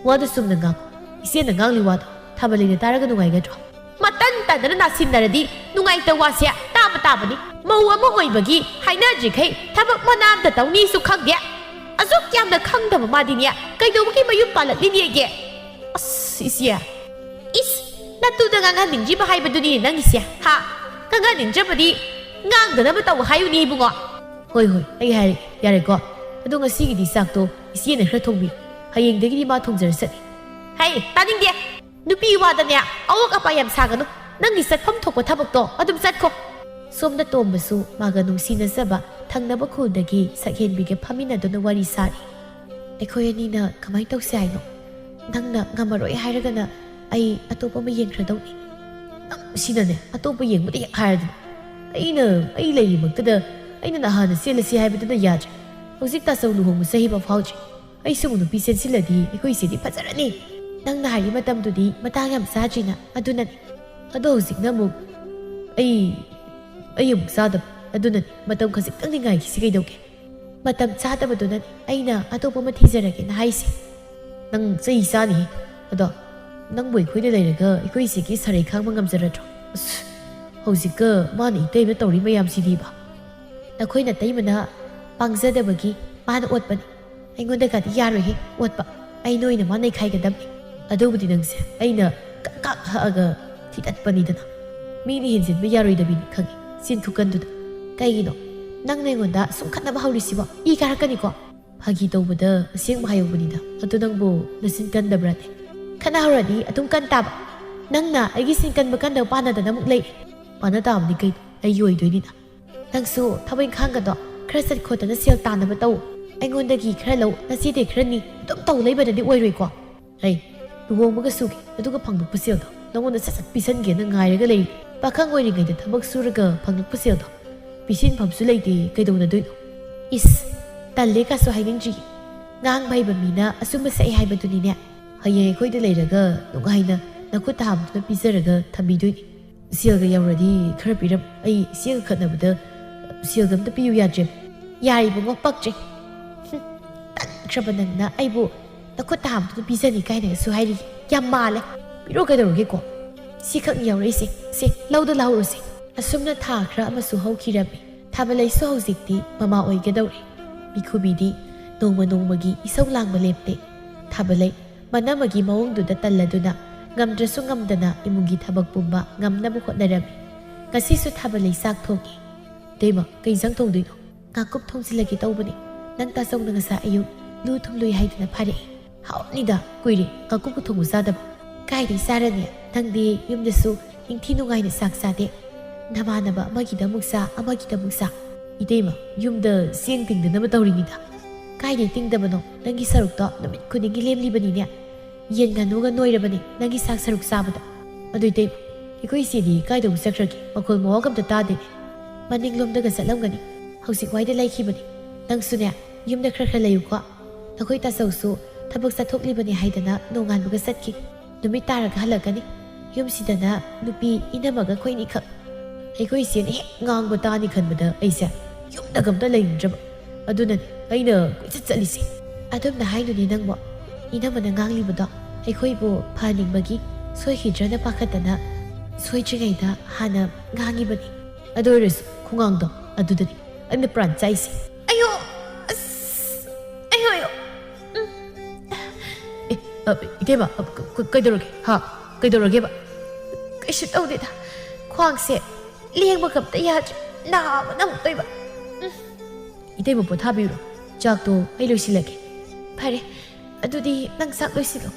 ꯋꯥꯗꯨ ꯆꯨꯝꯅ ꯉꯥꯡ꯫ ꯏꯆꯦꯅ ꯉꯥꯡꯂꯤ ꯋꯥꯗꯣ ꯊꯥꯕꯜꯂꯩꯅ ꯇꯥꯔꯒ ꯅꯨꯡꯉꯥꯏꯒꯗ꯭ꯔꯣ? ꯃꯇꯟ ꯇꯟꯗꯅ ꯅꯥꯁꯤꯟꯅꯔꯗꯤ ꯅꯨꯡꯉꯥꯏꯇ ꯋꯥꯁꯦ ꯇꯥꯕ ꯇꯥꯕꯅꯤ꯫ ꯃꯧ ꯑꯃ ꯑꯣꯏꯕꯒꯤ ꯍꯥꯏꯅꯗ꯭ꯔꯤꯈꯩ ꯊꯕꯛ ꯃꯅꯥ ꯑꯝꯇ ꯇꯧꯅꯤꯁꯨ ꯈꯪꯗꯦ꯫ ꯑꯁꯨꯛ ꯌꯥꯝꯅ ꯈꯪꯗꯕ ꯃꯥꯗꯤꯅꯦ ꯀꯩꯗꯧꯕꯒꯤ ꯃꯌꯨꯝ ꯄꯥꯜꯂꯛꯂꯤꯅꯦꯒꯦ? ꯑꯁ, ꯏꯆꯦ꯫ ꯏꯁ, ꯅꯇꯨꯗ ꯉꯥꯡꯍꯟꯅꯤꯡꯗ꯭ꯔꯤꯕ ꯍꯥꯏꯕꯗꯨꯅꯤꯅꯦ ꯅꯪꯒꯤꯁꯦ, ꯍꯥ? ꯉꯥꯡꯍꯟꯅꯤꯡꯗ꯭ꯔꯕꯗꯤ ꯉꯥꯡꯗꯅꯕ ꯇꯧ ꯍꯥꯏꯌꯨꯅꯦ ꯏꯕꯨꯡꯉꯣ꯫ ꯍꯣꯏ, ꯍꯣꯏ, ꯑꯩ ꯍꯥꯏꯔꯒꯦ꯫ ꯌꯥꯔꯦꯀꯣ? ꯑꯗꯣ ꯉꯁꯤꯒꯤꯗꯤ ꯆꯥꯛꯇꯣ ꯏꯆꯦꯅ ꯈꯔ ꯊꯣꯡꯕꯤꯌꯨ꯫ ꯍꯌꯦꯡꯗꯒꯤꯗꯤ ꯃꯥ ꯊꯣꯡꯖꯔꯁꯅꯤ꯫ ꯍꯩ, ꯇꯥꯅꯤꯡꯗꯦ꯫ ꯅꯨꯄꯤ ꯋꯥꯗꯅꯦ ꯑꯋꯣꯛ ꯑꯄꯥ ꯌꯥꯝ ꯁꯥꯒꯅꯨ꯫ ꯅꯪꯒꯤ ꯆꯠꯐꯝ ꯊꯣꯛꯄ ꯊꯕꯛꯇꯣ ꯑꯗꯨꯝ ꯆꯠꯈꯣ꯫ ꯁꯣꯝꯗ ꯇꯣꯝꯕꯁꯨ ꯃꯥꯒ ꯅꯨꯡꯁꯤꯅꯖꯕ ꯊꯪꯅꯕ ꯈꯨꯜꯗꯒꯤ ꯁꯛꯍꯦꯟꯕꯤꯒ ꯐꯝꯃꯤꯟꯅꯗꯨꯅ ꯋꯥꯔꯤ ꯁꯥꯔꯤ꯫ ꯑꯩꯈꯣꯏ ꯑꯅꯤꯅ ꯀꯃꯥꯏꯅ ꯇꯧꯁꯦ ꯍꯥꯏꯅꯣ? ꯅꯪꯅ ꯉꯝꯃꯔꯣꯏ ꯍꯥꯏꯔꯒꯅ ꯑꯩ ꯑꯇꯣꯞꯄ ꯑꯃ ꯌꯦꯡꯈ꯭ꯔꯗꯧꯅꯤ꯫ ꯅꯪ ꯁꯤꯅꯅꯦ ꯑꯇꯣꯞꯄ ꯌꯦꯡꯕꯗ ꯍꯦꯛ ꯍꯥꯏꯔꯗꯅ꯫ ꯑꯩꯅ, ꯑꯩ ꯂꯩꯔꯤꯃꯛꯇꯗ ꯑꯩꯅ ꯅꯍꯥꯟꯅ ꯆꯦꯜꯂꯁꯤ ꯍꯥꯏꯕꯗꯨꯅ ꯌꯥꯗ꯭ꯔꯦ꯫ ꯍꯧꯖꯤꯛ ꯇꯥꯆꯧ ꯂꯨꯍꯣꯡꯕ ꯆꯍꯤ ꯐꯥꯎ ꯐꯥꯎꯗ꯭ꯔꯤ꯫ ꯑꯩꯁꯨ ꯅꯨꯄꯤ ꯆꯦꯟꯁꯤꯜꯂꯗꯤ ꯑꯩꯈꯣꯏ ꯏꯆꯦꯗꯤ ꯐꯖꯔꯅꯤ꯫ ꯅꯪꯅ ꯍꯥꯏꯔꯤ ꯃꯇꯝꯗꯨꯗꯤ ꯃꯇꯥꯡ ꯌꯥꯝ ꯆꯥꯗ꯭ꯔꯤꯅ, ꯑꯗꯨꯅꯅꯤ꯫ ꯑꯗꯣ ꯍꯧꯖꯤꯛꯅ ꯑꯃꯨꯛ ꯑꯩ, ꯑꯩ ꯑꯃꯨꯛ ꯆꯥꯗꯕ, ꯑꯗꯨꯅꯅꯤ꯫ ꯃꯇꯝ ꯈꯖꯤꯛꯇꯪꯗꯤ ꯉꯥꯏꯈꯤꯁꯤ ꯀꯩꯗꯧꯒꯦ? ꯃꯇꯝ ꯆꯥꯗꯕꯗꯨꯅꯅꯤ ꯑꯩꯅ ꯑꯇꯣꯞꯄ ꯑꯃ ꯊꯤꯖꯔꯒꯦꯅ ꯍꯥꯏꯁꯦ꯫ ꯅꯪ ꯆꯩ ꯆꯥꯅꯤꯍꯦ꯫ ꯑꯗꯣ ꯅꯪꯕꯨ ꯑꯩꯈꯣꯏꯗ ꯂꯩꯔꯒ ꯑꯩꯈꯣꯏ ꯏꯆꯦꯒꯤ ꯁꯔꯩ ꯈꯥꯡꯕ ꯉꯝꯖꯔꯗ꯭ꯔꯣ? ꯑꯁ, ꯍꯧꯖꯤꯛꯀ ꯃꯥꯅ ꯏꯇꯩꯃ ꯇꯧꯔꯤ ꯃꯌꯥꯝꯁꯤꯗꯤꯕ꯫ ꯅꯈꯣꯏ ꯅꯇꯩꯃꯅ ꯄꯥꯡꯖꯗꯕꯒꯤ ꯃꯥꯅ ꯑꯣꯠꯄꯅꯤ꯫ ꯑꯩꯉꯣꯟꯗꯒꯗꯤ ꯌꯥꯔꯣꯏꯍꯦ ꯑꯣꯠꯄ꯫ ꯑꯩ ꯅꯣꯏꯅ ꯃꯥ ꯅꯩꯈꯥꯏꯒꯗꯕꯅꯤ꯫ ꯑꯗꯨꯕꯨꯗꯤ ꯅꯪꯁꯦ ꯑꯩꯅ ꯀꯛ ꯀꯛ ꯍꯛꯑꯒ ꯊꯤꯇꯠꯄꯅꯤꯗꯅ꯫ ꯃꯤꯅ ꯍꯦꯟꯖꯤꯟꯕ ꯌꯥꯔꯣꯏꯗꯕꯤꯅꯤ ꯈꯪꯉꯤ ꯆꯤꯟ ꯈꯨꯀꯟꯗꯨꯗ꯫ ꯀꯩꯒꯤꯅꯣ ꯅꯪꯅ ꯑꯩꯉꯣꯟꯗ ꯁꯨꯝ ꯈꯠꯅꯕ ꯍꯧꯔꯤꯁꯤꯕꯣ? ꯏ ꯀꯥꯔꯛꯀꯅꯤꯀꯣ꯫ ꯐꯥꯒꯤ ꯇꯧꯕꯗ ꯑꯁꯦꯡꯕ ꯍꯥꯏꯍꯧꯕꯅꯤꯗ꯫ ꯑꯗꯨ ꯅꯪꯕꯨ ꯅꯆꯤꯟ ꯀꯟꯗꯕ꯭ꯔꯥꯅꯦ? ꯈꯠꯅꯍꯧꯔꯗꯤ ꯑꯗꯨꯝ ꯀꯟ ꯇꯥꯕ꯫ ꯅꯪꯅ ꯑꯩꯒꯤ ꯆꯤꯟ ꯀꯟꯕ ꯀꯟꯗꯕ ꯄꯥꯟꯅꯗꯅ ꯑꯃꯨꯛ ꯂꯩ꯫ ꯄꯥꯟꯅ ꯇꯥꯕꯅꯤ ꯀꯩꯅꯣ, ꯑꯩꯒꯤ ꯑꯣꯏꯗꯣꯏꯅꯤꯅ꯫ ꯅꯪꯁꯨ ꯊꯕꯛ ꯏꯪꯈꯥꯡꯒꯗꯣ ꯈꯔ ꯆꯠ ꯈꯣꯠꯇꯅ ꯁꯦꯜ ꯇꯥꯟꯅꯕ ꯇꯧ꯫ ꯑꯩꯉꯣꯟꯗꯒꯤ ꯈꯔ ꯂꯧ, ꯅꯆꯦꯗꯩ ꯈꯔ ꯅꯤ, ꯑꯗꯨꯝ ꯇꯧ ꯂꯩꯕꯅꯗꯤ ꯑꯣꯏꯔꯣꯏꯀꯣ꯫ ꯍꯩ, ꯂꯨꯍꯣꯡꯕꯒ ꯁꯨꯒꯦ, ꯑꯗꯨꯒ ꯐꯪꯂꯛꯄ ꯁꯦꯜꯗꯣ ꯅꯉꯣꯟꯗ ꯁꯠ ꯁꯠ ꯄꯤꯁꯟꯒꯦꯅ ꯉꯥꯏꯔꯒ ꯂꯩꯔꯤ꯫ ꯄꯥꯈꯪ ꯑꯣꯏꯔꯤꯉꯩꯗ ꯊꯕꯛ ꯁꯨꯔꯒ ꯐꯪꯂꯛꯄ ꯁꯦꯜꯗꯣ ꯄꯤꯁꯤꯟꯐꯝꯁꯨ ꯂꯩꯇꯦ, ꯀꯩꯗꯧꯅꯗꯣꯏꯅꯣ? ꯏꯁ, ꯇꯜꯂꯦ ꯀꯥꯁꯨ ꯍꯥꯏꯅꯤꯡꯗ꯭ꯔꯤ꯫ ꯉꯥꯡꯕ ꯍꯩꯕ ꯃꯤꯅ ꯑꯆꯨꯝꯕ ꯁꯛꯑꯦ ꯍꯥꯏꯕꯗꯨꯅꯤꯅꯦ꯫ ꯍꯌꯦꯡ ꯑꯩꯈꯣꯏꯗ ꯂꯩꯔꯒ ꯅꯨꯡꯉꯥꯏꯅ ꯅꯈꯨꯠ ꯊꯥꯕꯗꯨꯅ ꯄꯤꯖꯔꯒ ꯊꯝꯕꯤꯗꯣꯏꯅꯤ꯫ ꯁꯦꯜꯒ ꯌꯥꯎꯔꯗꯤ ꯈꯔ ꯄꯤꯔꯝ꯫ ꯑꯩ ꯏꯆꯦꯒ ꯈꯠꯅꯕꯗ ꯁꯦꯜꯒ ꯑꯝꯇ ꯄꯤꯌꯨ ꯌꯥꯗ꯭ꯔꯦ꯫ ꯌꯥꯔꯦ ꯏꯕꯨꯡꯉꯣ, ꯄꯛꯇ꯭ꯔꯦ꯫ ꯍꯨꯝ, ꯇꯟꯈ꯭ꯔꯕ ꯅꯪꯅ ꯑꯩꯕꯨ ꯅꯈꯨꯠ ꯊꯥꯕꯗꯨꯅ ꯄꯤꯖꯅꯤ ꯀꯥꯏꯅꯒꯁꯨ ꯍꯥꯏꯔꯤ꯫ ꯌꯥꯝ ꯃꯥꯜꯂꯦ꯫ ꯄꯤꯔꯣ ꯀꯩꯗꯧꯔꯒꯦꯀꯣ? ꯁꯤꯈꯛꯅꯤ ꯌꯥꯎꯔꯛꯏꯁꯦ꯫ ꯁꯦ, ꯂꯧꯗ ꯂꯥꯎꯔꯨꯁꯦ꯫ ꯑꯁꯨꯝꯅ ꯊꯥ ꯈꯔ ꯑꯃꯁꯨ ꯍꯧꯈꯤꯔꯝꯃꯤ꯫ ꯊꯥꯕꯂꯩꯁꯨ ꯍꯧꯖꯤꯛꯇꯤ ꯃꯃꯥ ꯑꯣꯏꯒꯗꯧꯔꯦ꯫ ꯃꯤꯈꯨꯕꯤꯗꯤ ꯅꯣꯡꯃ ꯅꯣꯡꯃꯒꯤ ꯏꯁꯧ ꯂꯥꯡꯕ ꯂꯦꯞꯇꯦ꯫ ꯊꯥꯕꯂꯩ ꯃꯅꯝ ꯑꯃꯒꯤ ꯃꯑꯣꯡꯗꯨꯗ ꯇꯜꯂꯗꯨꯅ ꯉꯝꯗ꯭ꯔꯁꯨ ꯉꯝꯗꯅ ꯏꯃꯨꯡꯒꯤ ꯊꯕꯛ ꯄꯨꯝꯕ ꯉꯝꯅꯕ ꯍꯣꯠꯅꯔꯝꯃꯤ꯫ ꯉꯁꯤꯁꯨ ꯊꯥꯕꯂꯩ ꯆꯥꯛ ꯊꯣꯡꯉꯤ꯫ "ꯏꯇꯩꯃ, ꯀꯩ ꯏꯟꯁꯥꯡ ꯊꯣꯡꯗꯣꯏꯅꯣ?" "ꯉꯥꯀꯨꯞ ꯊꯣꯡꯖꯤꯜꯂꯒꯦ ꯇꯧꯕꯅꯦ꯫ ꯅꯪ ꯇꯥꯆꯧꯅ ꯉꯁꯥꯏ ꯑꯌꯨꯛ ꯂꯨ ꯊꯨꯝ ꯂꯨꯏ ꯍꯥꯏꯗꯨꯅ ꯐꯥꯔꯛꯑꯦ꯫ ꯍꯥꯎꯅꯤꯗ, ꯀꯨꯏꯔꯦ ꯉꯥꯀꯨꯞꯀ ꯊꯣꯡꯕ ꯆꯥꯗꯕ꯫ ꯀꯥꯏꯗꯩ ꯆꯥꯔꯅꯤ? ꯅꯪꯗꯤ ꯌꯨꯝꯗꯁꯨ ꯅꯤꯡꯊꯤ ꯅꯨꯡꯉꯥꯏꯅ ꯆꯥꯛ ꯆꯥꯗꯦ꯫ ꯅꯃꯥꯟꯅꯕ ꯑꯃꯒꯤꯗ ꯑꯃꯨꯛ ꯆꯥ, ꯑꯃꯒꯤꯗ ꯑꯃꯨꯛ ꯆꯥ꯫ ꯏꯇꯩꯃ, ꯌꯨꯝꯗ ꯆꯦꯡ ꯇꯤꯡꯗꯅꯕ ꯇꯧꯔꯤꯉꯤꯗ꯫ ꯀꯥꯏꯗꯩ ꯇꯤꯡꯗꯕꯅꯣ? ꯅꯪꯒꯤ ꯁꯔꯨꯛꯇꯣ ꯅꯨꯃꯤꯠ ꯈꯨꯗꯤꯡꯒꯤ ꯂꯦꯝꯂꯤꯕꯅꯤꯅꯦ꯫ ꯌꯦꯟ ꯉꯥꯅꯨꯒ ꯅꯣꯏꯔꯕꯅꯤ ꯅꯪꯒꯤ ꯆꯥꯛ ꯁꯔꯨꯛ ꯆꯥꯕꯗ꯫ ꯑꯗꯨ ꯏꯇꯩꯃ, ꯑꯩꯈꯣꯏ ꯏꯆꯦꯗꯤ ꯀꯥꯏꯗꯕꯨ ꯆꯠꯈ꯭ꯔꯒꯦ? ꯃꯈꯣꯜ ꯃꯋꯥꯒ ꯑꯝꯇ ꯇꯥꯗꯦꯅꯦ꯫ ꯃꯅꯤꯡꯂꯣꯝꯗꯒ ꯆꯠꯂꯝꯒꯅꯤ꯫ ꯍꯧꯖꯤꯛ ꯋꯥꯏꯗ ꯂꯩꯈꯤꯕꯅꯤ꯫ ꯅꯪꯁꯨꯅꯦ, ꯌꯨꯝꯗ ꯈꯔ ꯈꯔ ꯂꯩꯌꯨꯀꯣ꯫ ꯅꯈꯣꯏ ꯇꯥꯆꯧꯁꯨ ꯊꯕꯛ ꯆꯠꯊꯣꯛꯂꯤꯕꯅꯤ ꯍꯥꯏꯗꯅ ꯅꯣꯡꯉꯥꯟꯕꯒ ꯆꯠꯈꯤ꯫ ꯅꯨꯃꯤꯠ ꯇꯥꯔꯒ ꯍꯜꯂꯛꯀꯅꯤ꯫ ꯌꯨꯝꯁꯤꯗꯅ ꯅꯨꯄꯤ ꯏꯅꯝꯃꯒ ꯑꯩꯈꯣꯏꯅꯤꯈꯛ꯫ ꯑꯩꯈꯣꯏ ꯏꯆꯦꯅ ꯍꯦꯛ ꯉꯥꯡꯕ ꯇꯥꯅꯤ ꯈꯟꯕꯗ ꯑꯩꯁꯦ ꯌꯨꯝꯗꯒ ꯑꯝꯇ ꯂꯩꯅꯤꯡꯗ꯭ꯔꯕ꯫ ꯑꯗꯨꯅꯅꯦ ꯑꯩꯅ ꯀꯣꯏꯆꯠ ꯆꯠꯂꯤꯁꯦ꯫ ꯑꯗꯨꯝꯅ ꯍꯥꯏꯅꯨꯅꯦ ꯅꯪꯕꯣ꯫ ꯏꯅꯝꯃꯅ ꯉꯥꯡꯂꯤꯕꯗꯣ ꯑꯩꯈꯣꯏꯕꯨ ꯐꯍꯟꯅꯤꯡꯕꯒꯤ ꯁꯣꯏꯈꯤꯗ꯭ꯔꯅ ꯄꯥꯈꯠꯇꯅ ꯁꯣꯏꯗ꯭ꯔꯤꯉꯩꯗ ꯍꯥꯟꯅ ꯉꯥꯡꯉꯤꯕꯅꯤ꯫ ꯑꯗꯨ ꯑꯣꯏꯔꯁꯨ ꯈꯣꯡꯉꯥꯡꯗꯣ ꯑꯗꯨꯗꯅꯤ ꯑꯩꯅ ꯄ꯭ꯔꯥꯟ ꯆꯥꯛꯏꯁꯦ꯫ ꯑꯌꯣ! ꯑꯁ! ꯑꯌꯣ, ꯑꯌꯣ! ꯎꯝ꯫ ꯑꯦ, ꯑ, ꯏꯇꯩꯃ, ꯑ, ꯀ-, ꯀ-, ꯀꯩꯗꯧꯔꯒꯦ? ꯍꯥ? ꯀꯩꯗꯧꯔꯒꯦꯕ? ꯀꯩꯁꯨ ꯇꯧꯗꯦꯗ꯫ ꯈ꯭ꯋꯥꯡꯁꯦ ꯂꯦꯡꯕꯒ ꯑꯝꯇ ꯌꯥꯗ꯭ꯔꯦ꯫ ꯅꯥꯕꯅ ꯑꯃꯨꯛ ꯇꯣꯏꯕ꯫ ꯎꯝ꯫ ꯏꯇꯩꯃ ꯄꯣꯊꯥꯕꯤꯔꯣ꯫ ꯆꯥꯛꯇꯣ ꯑꯩ ꯂꯣꯏꯁꯤꯜꯂꯒꯦ꯫ ꯐꯔꯦ꯫ ꯑꯗꯨꯗꯤ ꯅꯪ ꯆꯥꯛ ꯂꯣꯏꯁꯤꯜꯂꯣ꯫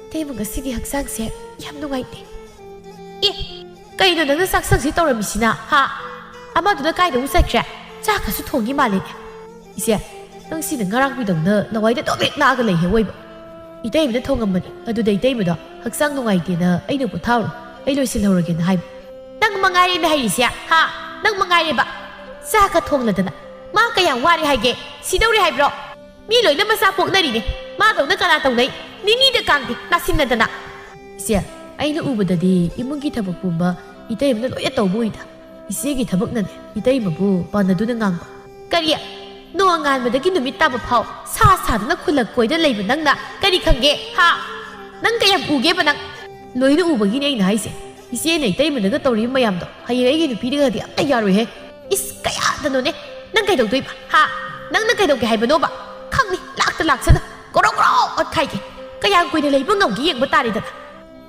ꯏꯇꯩꯃ ꯉꯁꯤꯗꯤ ꯍꯛꯆꯥꯡꯁꯦ ꯌꯥꯝ ꯅꯨꯡꯉꯥꯏꯇꯦ꯫ ꯑꯦ, ꯀꯩꯅꯣ ꯅꯪꯅ ꯆꯥꯛ ꯆꯪꯁꯤ ꯇꯧꯔꯝꯃꯤꯁꯤꯅ, ꯍꯥ? ꯑꯃꯗꯨꯅ ꯀꯥꯏꯗ ꯑꯃꯨꯛ ꯆꯠꯈ꯭ꯔꯦ? ꯆꯥꯛꯀꯁꯨ ꯊꯣꯡꯉꯤ ꯃꯥꯜꯂꯦꯅꯦ꯫ ꯏꯆꯦ, ꯅꯪ ꯁꯤꯅ ꯉꯔꯥꯡꯒꯤꯗꯧꯅ ꯅꯋꯥꯏꯗ ꯑꯗꯨꯝ ꯍꯦꯛ ꯂꯥꯛꯑꯒ ꯂꯩꯍꯦ ꯑꯣꯏꯕ꯫ ꯏꯇꯩꯃꯅ ꯊꯣꯡꯉꯝꯕꯅꯤ꯫ ꯑꯗꯨꯗ ꯏꯇꯩꯃꯗꯣ ꯍꯛꯆꯥꯡ ꯅꯨꯡꯉꯥꯏꯇꯦꯅ ꯑꯩꯅ ꯄꯣꯊꯥꯎꯔꯣ, ꯑꯩ ꯂꯣꯏꯁꯤꯜꯍꯧꯔꯒꯦꯅ ꯍꯥꯏꯕ꯫ ꯅꯪ ꯃꯉꯥꯏꯔꯦꯅ ꯍꯩꯔꯤꯁꯦ, ꯍꯥ? ꯅꯪ ꯃꯉꯥꯏꯔꯦꯕ꯫ ꯆꯥꯛꯀ ꯊꯣꯡꯂꯗꯅ꯫ ꯃꯥ ꯀꯌꯥꯝ ꯋꯥꯔꯦ ꯍꯥꯏꯒꯦ? ꯁꯤꯗꯧꯔꯦ ꯍꯥꯏꯕ꯭ꯔꯣ? ꯃꯤ ꯂꯣꯏꯅ ꯃꯆꯥ ꯄꯣꯛꯅꯔꯤꯅꯦ꯫ ꯃꯥꯗꯧꯅ ꯀꯅꯥ ꯇꯧꯅꯩ? ꯅꯤꯅꯤꯗ ꯀꯥꯡꯗꯦ, ꯅꯥꯁꯤꯟꯅꯗꯅ꯫ ꯏꯆꯦ, ꯑꯩꯅ ꯎꯕꯗꯗꯤ ꯏꯃꯨꯡꯒꯤ ꯊꯕꯛ ꯄꯨꯝꯕ ꯏꯇꯩꯃꯅ ꯂꯣꯏꯅ ꯇꯧꯕ ꯎꯏꯗ꯫ ꯏꯆꯦꯒꯤ ꯊꯕꯛꯅꯅꯦ ꯏꯇꯩꯃꯕꯨ ꯄꯥꯟꯅꯗꯨꯅ ꯉꯥꯡꯕ꯫ ꯀꯔꯤ? ꯅꯣꯡꯉꯥꯟꯕꯗꯒꯤ ꯅꯨꯃꯤꯠ ꯇꯥꯕ ꯐꯥꯎ ꯁꯥ ꯁꯥꯗꯨꯅ ꯈꯨꯜꯂꯛ ꯀꯣꯏꯗ ꯂꯩꯕ ꯅꯪꯅ ꯀꯔꯤ ꯈꯪꯒꯦ, ꯍꯥ? ꯅꯪ ꯀꯌꯥꯝ ꯎꯒꯦꯕ ꯅꯪ? ꯂꯣꯏꯅ ꯎꯕꯒꯤꯅꯦ ꯑꯩꯅ ꯍꯥꯏꯁꯦ꯫ ꯏꯆꯦꯅ ꯏꯇꯩꯃꯅꯒ ꯇꯧꯔꯤꯕ ꯃꯌꯥꯝꯗꯣ ꯍꯌꯦꯡ ꯑꯩꯒꯤ ꯅꯨꯄꯤꯗꯒꯗꯤ ꯑꯝꯇ ꯌꯥꯔꯣꯏꯍꯦ꯫ ꯏꯁ, ꯀꯌꯥꯗꯅꯣꯅꯦ? ꯅꯪ ꯀꯩꯗꯧꯗꯣꯏꯕ, ꯍꯥ? ꯅꯪꯅ ꯀꯩꯗꯧꯒꯦ ꯍꯥꯏꯕꯅꯣꯕ? ꯈꯪꯅꯤ, ꯂꯥꯛꯇ ꯂꯥꯛꯁꯅꯨ꯫ ꯒꯣꯔꯣ ꯒꯣꯔꯣ ꯑꯣꯠꯈꯥꯏꯒꯦ꯫ ꯀꯌꯥꯝ ꯀꯨꯏꯅ ꯂꯩꯕ ꯉꯝꯒꯦ ꯌꯦꯡꯕ ꯇꯥꯔꯦꯗꯅ꯫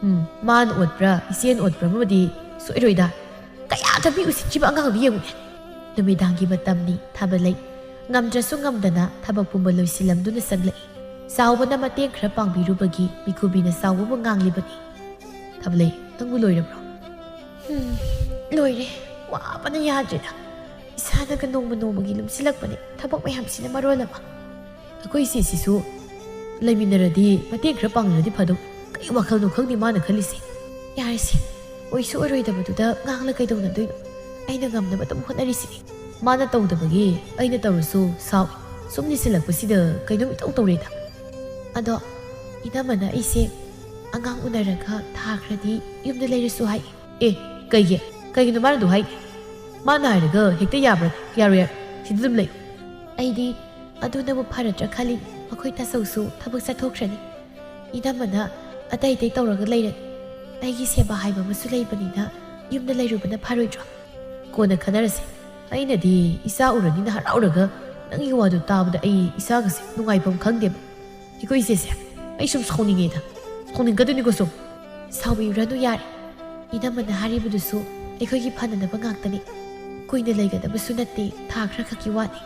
ꯎꯝ, ꯃꯥꯅ ꯑꯣꯠꯄ꯭ꯔꯥ, ꯏꯆꯦꯅ ꯑꯣꯠꯄ꯭ꯔꯥ ꯑꯃꯗꯤ ꯁꯣꯏꯔꯣꯏꯗ꯫ ꯀꯌꯥꯗ ꯃꯤ ꯎꯁꯤꯠꯇ꯭ꯔꯤꯕ ꯑꯉꯥꯡꯗꯣ ꯌꯦꯡꯉꯨꯅꯦ꯫ ꯅꯨꯃꯤꯗꯥꯡꯒꯤ ꯃꯇꯝꯅꯤ, ꯊꯥꯕꯂꯩ꯫ ꯉꯝꯗ꯭ꯔꯁꯨ ꯉꯝꯗꯅ ꯊꯕꯛ ꯄꯨꯝꯕ ꯂꯣꯏꯁꯤꯜꯂꯝꯗꯨꯅ ꯆꯪꯂꯛꯏ꯫ ꯆꯥꯎꯕꯅ ꯃꯇꯦꯡ ꯈꯔ ꯄꯥꯡꯕꯤꯔꯨꯕꯒꯤ ꯃꯤꯈꯨꯕꯤꯅ ꯆꯥꯎꯕꯕꯨ ꯉꯥꯡꯂꯤꯕꯅꯤ꯫ ꯊꯥꯕꯂꯩ, ꯅꯪꯕꯨ ꯂꯣꯏꯔꯕ꯭ꯔꯣ? ꯎꯝ, ꯂꯣꯏꯔꯦ꯫ ꯋꯥꯕꯅ ꯌꯥꯗ꯭ꯔꯦꯗ꯫ ꯏꯁꯥꯅꯒ ꯅꯣꯡꯃ ꯅꯣꯡꯃꯒꯤ ꯂꯨꯝꯁꯤꯜꯂꯛꯄꯅꯦ, ꯊꯕꯛ ꯃꯌꯥꯝꯁꯤꯅ ꯃꯔꯣꯜ ꯑꯃ꯫ ꯑꯩꯈꯣꯏ ꯏꯆꯦꯁꯤꯁꯨ ꯂꯩꯃꯤꯟꯅꯔꯗꯤ ꯃꯇꯦꯡ ꯈꯔ ꯄꯥꯡꯅꯔꯗꯤ ꯐꯗꯧ꯫ ꯀꯩ ꯋꯥꯈꯜꯅꯣ ꯈꯪꯗꯦ ꯃꯥꯅ ꯈꯜꯂꯤꯁꯦ꯫ ꯌꯥꯔꯦꯁꯦ, ꯑꯣꯏꯁꯨ ꯑꯣꯏꯔꯣꯏꯗꯕꯗꯨꯗ ꯉꯥꯡꯂ ꯀꯩꯗꯧꯅꯗꯣꯏꯅꯣ? ꯑꯩꯅ ꯉꯝꯅꯕ ꯑꯗꯨꯝ ꯍꯣꯠꯅꯔꯤꯁꯤꯅꯤ꯫ ꯃꯥꯅ ꯇꯧꯗꯕꯒꯤ ꯑꯩꯅ ꯇꯧꯔꯁꯨ ꯁꯥꯎꯏ꯫ ꯁꯨꯝ ꯂꯤꯁꯤꯜꯂꯛꯄꯁꯤꯗ ꯀꯩꯅꯣꯝ ꯏꯇꯧ ꯇꯧꯔꯦꯗ꯫ ꯑꯗꯣ ꯏꯅꯝꯃꯅ ꯑꯩꯁꯦ ꯑꯉꯥꯡ ꯎꯅꯔꯒ ꯊꯥ ꯈꯔꯗꯤ ꯌꯨꯝꯗ ꯂꯩꯔꯁꯨ ꯍꯥꯏ꯫ ꯑꯦ, ꯀꯩꯒꯤ? ꯀꯩꯒꯤꯅꯣ ꯃꯥꯅ ꯑꯗꯨ ꯍꯥꯏꯗꯤ? ꯃꯥꯅ ꯍꯥꯏꯔꯒ ꯍꯦꯛꯇ ꯌꯥꯕ꯭ꯔꯥ? ꯌꯥꯔꯣꯏ, ꯌꯥꯔꯣꯏ꯫ ꯁꯤꯗ ꯑꯗꯨꯝ ꯂꯩꯌꯨ꯫ ꯑꯩꯗꯤ ꯑꯗꯨꯅꯕꯨ ꯐꯔꯗ꯭ꯔꯥ ꯈꯜꯂꯤ꯫ ꯃꯈꯣꯏ ꯇꯥꯆꯧꯁꯨ ꯊꯕꯛ ꯆꯠꯊꯣꯛꯈ꯭ꯔꯅꯤ꯫ ꯏꯅꯝꯃꯅ ꯑꯇꯩ ꯑꯇꯩ ꯇꯧꯔꯒ ꯂꯩꯔꯅꯤ꯫ ꯑꯩꯒꯤ ꯁꯦꯕꯥ ꯍꯥꯏꯕ ꯑꯃꯁꯨ ꯂꯩꯕꯅꯤꯅ ꯌꯨꯝꯗ ꯂꯩꯔꯨꯕꯅ ꯐꯔꯣꯏꯗ꯭ꯔꯣ? ꯀꯣꯟꯅ ꯈꯟꯅꯔꯁꯦ꯫ ꯑꯩꯅꯗꯤ ꯏꯆꯥ ꯎꯔꯅꯤꯅ ꯍꯔꯥꯎꯔꯒ ꯅꯪꯒꯤ ꯋꯥꯗꯨ ꯇꯥꯕꯗ ꯑꯩ ꯏꯆꯥꯒꯁꯦ ꯅꯨꯡꯉꯥꯏꯐꯝ ꯈꯪꯗꯦꯕ꯫ ꯑꯩꯈꯣꯏ ꯏꯆꯦꯁꯦ, ꯑꯩ ꯁꯨꯝ ꯁꯥꯎꯅꯤꯡꯉꯦꯗ꯫ ꯁꯥꯎꯅꯤꯡꯒꯗꯣꯏꯅꯤꯀꯣ ꯁꯨꯝ꯫ ꯁꯥꯎꯕꯤꯔꯨꯔꯅꯨ ꯌꯥꯔꯦ꯫ ꯏꯅꯝꯃꯅ ꯍꯥꯏꯔꯤꯕꯗꯨꯁꯨ ꯑꯩꯈꯣꯏꯒꯤ ꯐꯅꯅꯕ ꯉꯥꯛꯇꯅꯤ꯫ ꯀꯨꯏꯅ ꯂꯩꯒꯗꯕꯁꯨ ꯅꯠꯇꯦ, ꯊꯥ ꯈꯔ ꯈꯛꯀꯤ ꯋꯥꯅꯤ꯫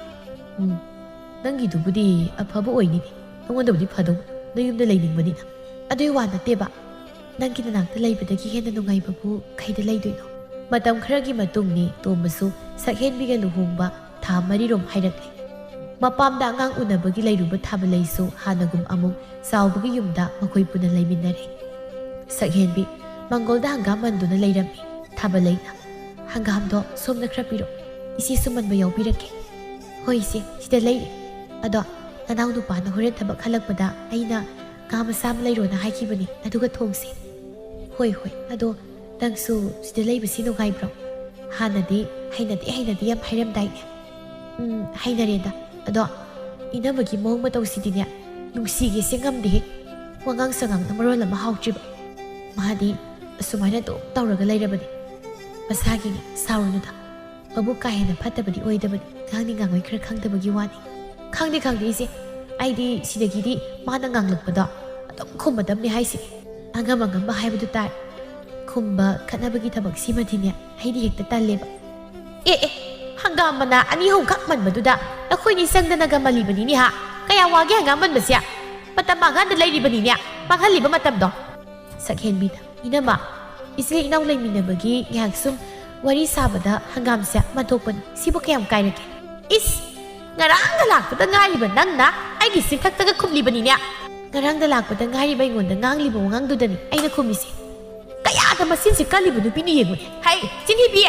ꯎꯝ, ꯅꯪꯒꯤꯗꯨꯕꯨꯗꯤ ꯑꯐꯕ ꯑꯣꯏꯅꯤꯅꯦ꯫ ꯅꯉꯣꯟꯗꯕꯨꯗꯤ ꯐꯗꯧ, ꯅꯌꯨꯝꯗ ꯂꯩꯅꯤꯡꯕꯅꯤꯅ꯫ ꯑꯗꯨꯏ ꯋꯥ ꯅꯠꯇꯦꯕ꯫ ꯅꯪꯒꯤ ꯅꯅꯥꯛꯇ ꯂꯩꯕꯗꯒꯤ ꯍꯦꯟꯅ ꯅꯨꯡꯉꯥꯏꯕꯕꯨ ꯀꯩꯗ ꯂꯩꯗꯣꯏꯅꯣ? ꯃꯇꯝ ꯈꯔꯒꯤ ꯃꯇꯨꯡꯅꯤ ꯇꯣꯝꯕꯁꯨ ꯁꯛꯍꯦꯟꯕꯤꯒ ꯂꯨꯍꯣꯡꯕ ꯊꯥ ꯃꯔꯤꯔꯣꯝ ꯍꯥꯏꯔꯛꯂꯦ꯫ ꯃꯄꯥꯝꯗ ꯑꯉꯥꯡ ꯎꯅꯕꯒꯤ ꯂꯩꯔꯨꯕ ꯊꯥꯕꯂꯩꯁꯨ ꯍꯥꯟꯅꯒꯨꯝ ꯑꯃꯨꯛ ꯆꯥꯎꯕꯒꯤ ꯌꯨꯝꯗ ꯃꯈꯣꯏ ꯄꯨꯟꯅ ꯂꯩꯃꯤꯟꯅꯔꯦ꯫ ꯁꯛꯍꯦꯟꯕꯤ ꯃꯪꯒꯣꯜꯗ ꯍꯪꯒꯥꯝ ꯃꯟꯗꯨꯅ ꯂꯩꯔꯝꯃꯤ꯫ ꯊꯥꯕ ꯂꯩꯅ꯫ "ꯍꯪꯒꯥꯝꯗꯣ ꯁꯣꯝꯗ ꯈꯔ ꯄꯤꯔꯛꯑꯣ, ꯏꯆꯦ ꯁꯨꯃꯟꯕ ꯌꯥꯎꯕꯤꯔꯛꯀꯦ"꯫ "ꯍꯣꯏ ꯏꯆꯦ, ꯁꯤꯗ ꯂꯩꯔꯦ꯫ ꯑꯗꯣ ꯅꯅꯥꯎ ꯅꯨꯄꯥꯅ ꯍꯣꯔꯦꯟ ꯊꯕꯛ ꯍꯜꯂꯛꯄꯗ ꯑꯩꯅ ꯉꯥ ꯃꯆꯥ ꯑꯃ ꯂꯩꯔꯣꯅ ꯍꯥꯏꯈꯤꯕꯅꯤ, ꯑꯗꯨꯒ ꯊꯣꯡꯁꯦ"꯫ "ꯍꯣꯏ ꯍꯣꯏ, ꯑꯗꯣ ꯅꯪꯁꯨ ꯁꯤꯗ ꯂꯩꯕꯁꯤ ꯅꯨꯡꯉꯥꯏꯕ꯭ꯔꯣ? ꯍꯥꯟꯅꯗꯤ ꯍꯩꯅꯗꯦ ꯍꯩꯅꯗꯦ ꯌꯥꯝ ꯍꯥꯏꯔꯝꯗꯥꯏꯅꯦ?" "ꯎꯝ, ꯍꯩꯅꯔꯦꯗ꯫ ꯑꯗꯣ ꯏꯅꯝꯃꯒꯤ ꯃꯑꯣꯡ ꯃꯇꯧꯁꯤꯗꯤꯅꯦ, ꯅꯨꯡꯁꯤꯒꯦꯁꯦ ꯉꯝꯗꯦꯍꯦ꯫ ꯋꯥꯉꯥꯡ ꯁꯉꯥꯡꯅ ꯃꯔꯣꯜ ꯑꯃ ꯍꯥꯎꯇ꯭ꯔꯤꯕ꯫ ꯃꯥꯗꯤ ꯑꯁꯨꯃꯥꯏꯅ ꯑꯗꯨꯝ ꯇꯧꯔꯒ ꯂꯩꯔꯕꯅꯤ꯫ ꯃꯁꯥꯒꯤꯅꯦ, ꯁꯥꯎꯔꯨꯅꯨꯗ꯫ ꯃꯕꯨꯛ ꯀꯥ ꯍꯦꯟꯅ ꯐꯠꯇꯕꯗꯤ ꯑꯣꯏꯗꯕꯅꯤ꯫ ꯉꯥꯡꯅꯤꯡ ꯉꯥꯡꯂꯣꯏ ꯈꯔ ꯈꯪꯗꯕꯒꯤ ꯋꯥꯅꯤ"꯫ "ꯈꯪꯗꯦ, ꯈꯪꯗꯦ ꯏꯆꯦ꯫ ꯑꯩꯗꯤ ꯁꯤꯗꯒꯤꯗꯤ ꯃꯥꯅ ꯉꯥꯡꯂꯛꯄꯗꯣ ꯑꯗꯨꯝ ꯈꯨꯝꯃꯗꯕꯅꯤ ꯍꯥꯏꯁꯤꯅꯤ꯫ ꯑꯉꯝ ꯑꯉꯝꯕ ꯍꯥꯏꯕꯗꯨ ꯇꯥꯔꯦ꯫ ꯈꯨꯝꯕ ꯈꯠꯅꯕꯒꯤ ꯊꯕꯛꯁꯤꯃꯗꯤꯅꯦ, ꯑꯩꯗꯤ ꯍꯦꯛꯇ ꯇꯜꯂꯦꯕ"꯫ "ꯑꯦ ꯑꯦ, ꯍꯪꯒꯥꯝ ꯃꯅꯥ ꯑꯅꯤ ꯑꯍꯨꯝꯈꯛ ꯃꯟꯕꯗꯨꯗ ꯅꯈꯣꯏꯅꯤ ꯆꯪꯗꯅꯒ ꯃꯜꯂꯤꯕꯅꯤꯅꯦ ꯍꯥ? ꯀꯌꯥ ꯋꯥꯒꯦ ꯍꯪꯒꯥꯝ ꯃꯟꯕꯁꯦ? ꯃꯇꯝ ꯃꯥꯡꯍꯟꯗ ꯂꯩꯔꯤꯕꯅꯤꯅꯦ, ꯃꯥꯡꯍꯜꯂꯤꯕ ꯃꯇꯝꯗꯣ"꯫ ꯁꯛꯍꯦꯟꯕꯤꯅ, "ꯏꯅꯝꯃ, ꯏꯆꯤꯜ ꯏꯅꯥꯎ ꯂꯩꯃꯤꯟꯅꯕꯒꯤ ꯉꯥꯏꯍꯥꯛ ꯁꯨꯝ ꯋꯥꯔꯤ ꯁꯥꯕꯗ ꯍꯪꯒꯥꯝꯁꯦ ꯃꯟꯊꯣꯛꯄꯅꯤ꯫ ꯁꯤꯕꯨ ꯀꯌꯥꯝ ꯀꯥꯏꯔꯒꯦ?" "ꯏꯁ! ꯉꯔꯥꯡꯗ ꯂꯥꯛꯄꯗ ꯉꯥꯏꯔꯤꯕ ꯅꯪꯅ ꯑꯩꯒꯤ ꯆꯤꯟꯊꯛꯇꯒ ꯈꯨꯝꯂꯤꯕꯅꯤꯅꯦ꯫ ꯉꯔꯥꯡꯗ ꯂꯥꯛꯄꯗ ꯉꯥꯏꯔꯤꯕ ꯑꯩꯉꯣꯟꯗ ꯉꯥꯡꯂꯤꯕ ꯋꯥꯉꯥꯡꯗꯨꯗꯅꯤ ꯑꯩꯅ ꯈꯨꯝꯃꯤꯁꯦ꯫ ꯀꯌꯥꯗ ꯃꯆꯤꯟꯁꯤ ꯀꯜꯂꯤꯕ ꯅꯨꯄꯤꯅꯤ ꯌꯦꯡꯉꯨꯅꯦ꯫ ꯍꯩ, ꯆꯤꯟꯍꯤꯕꯤ!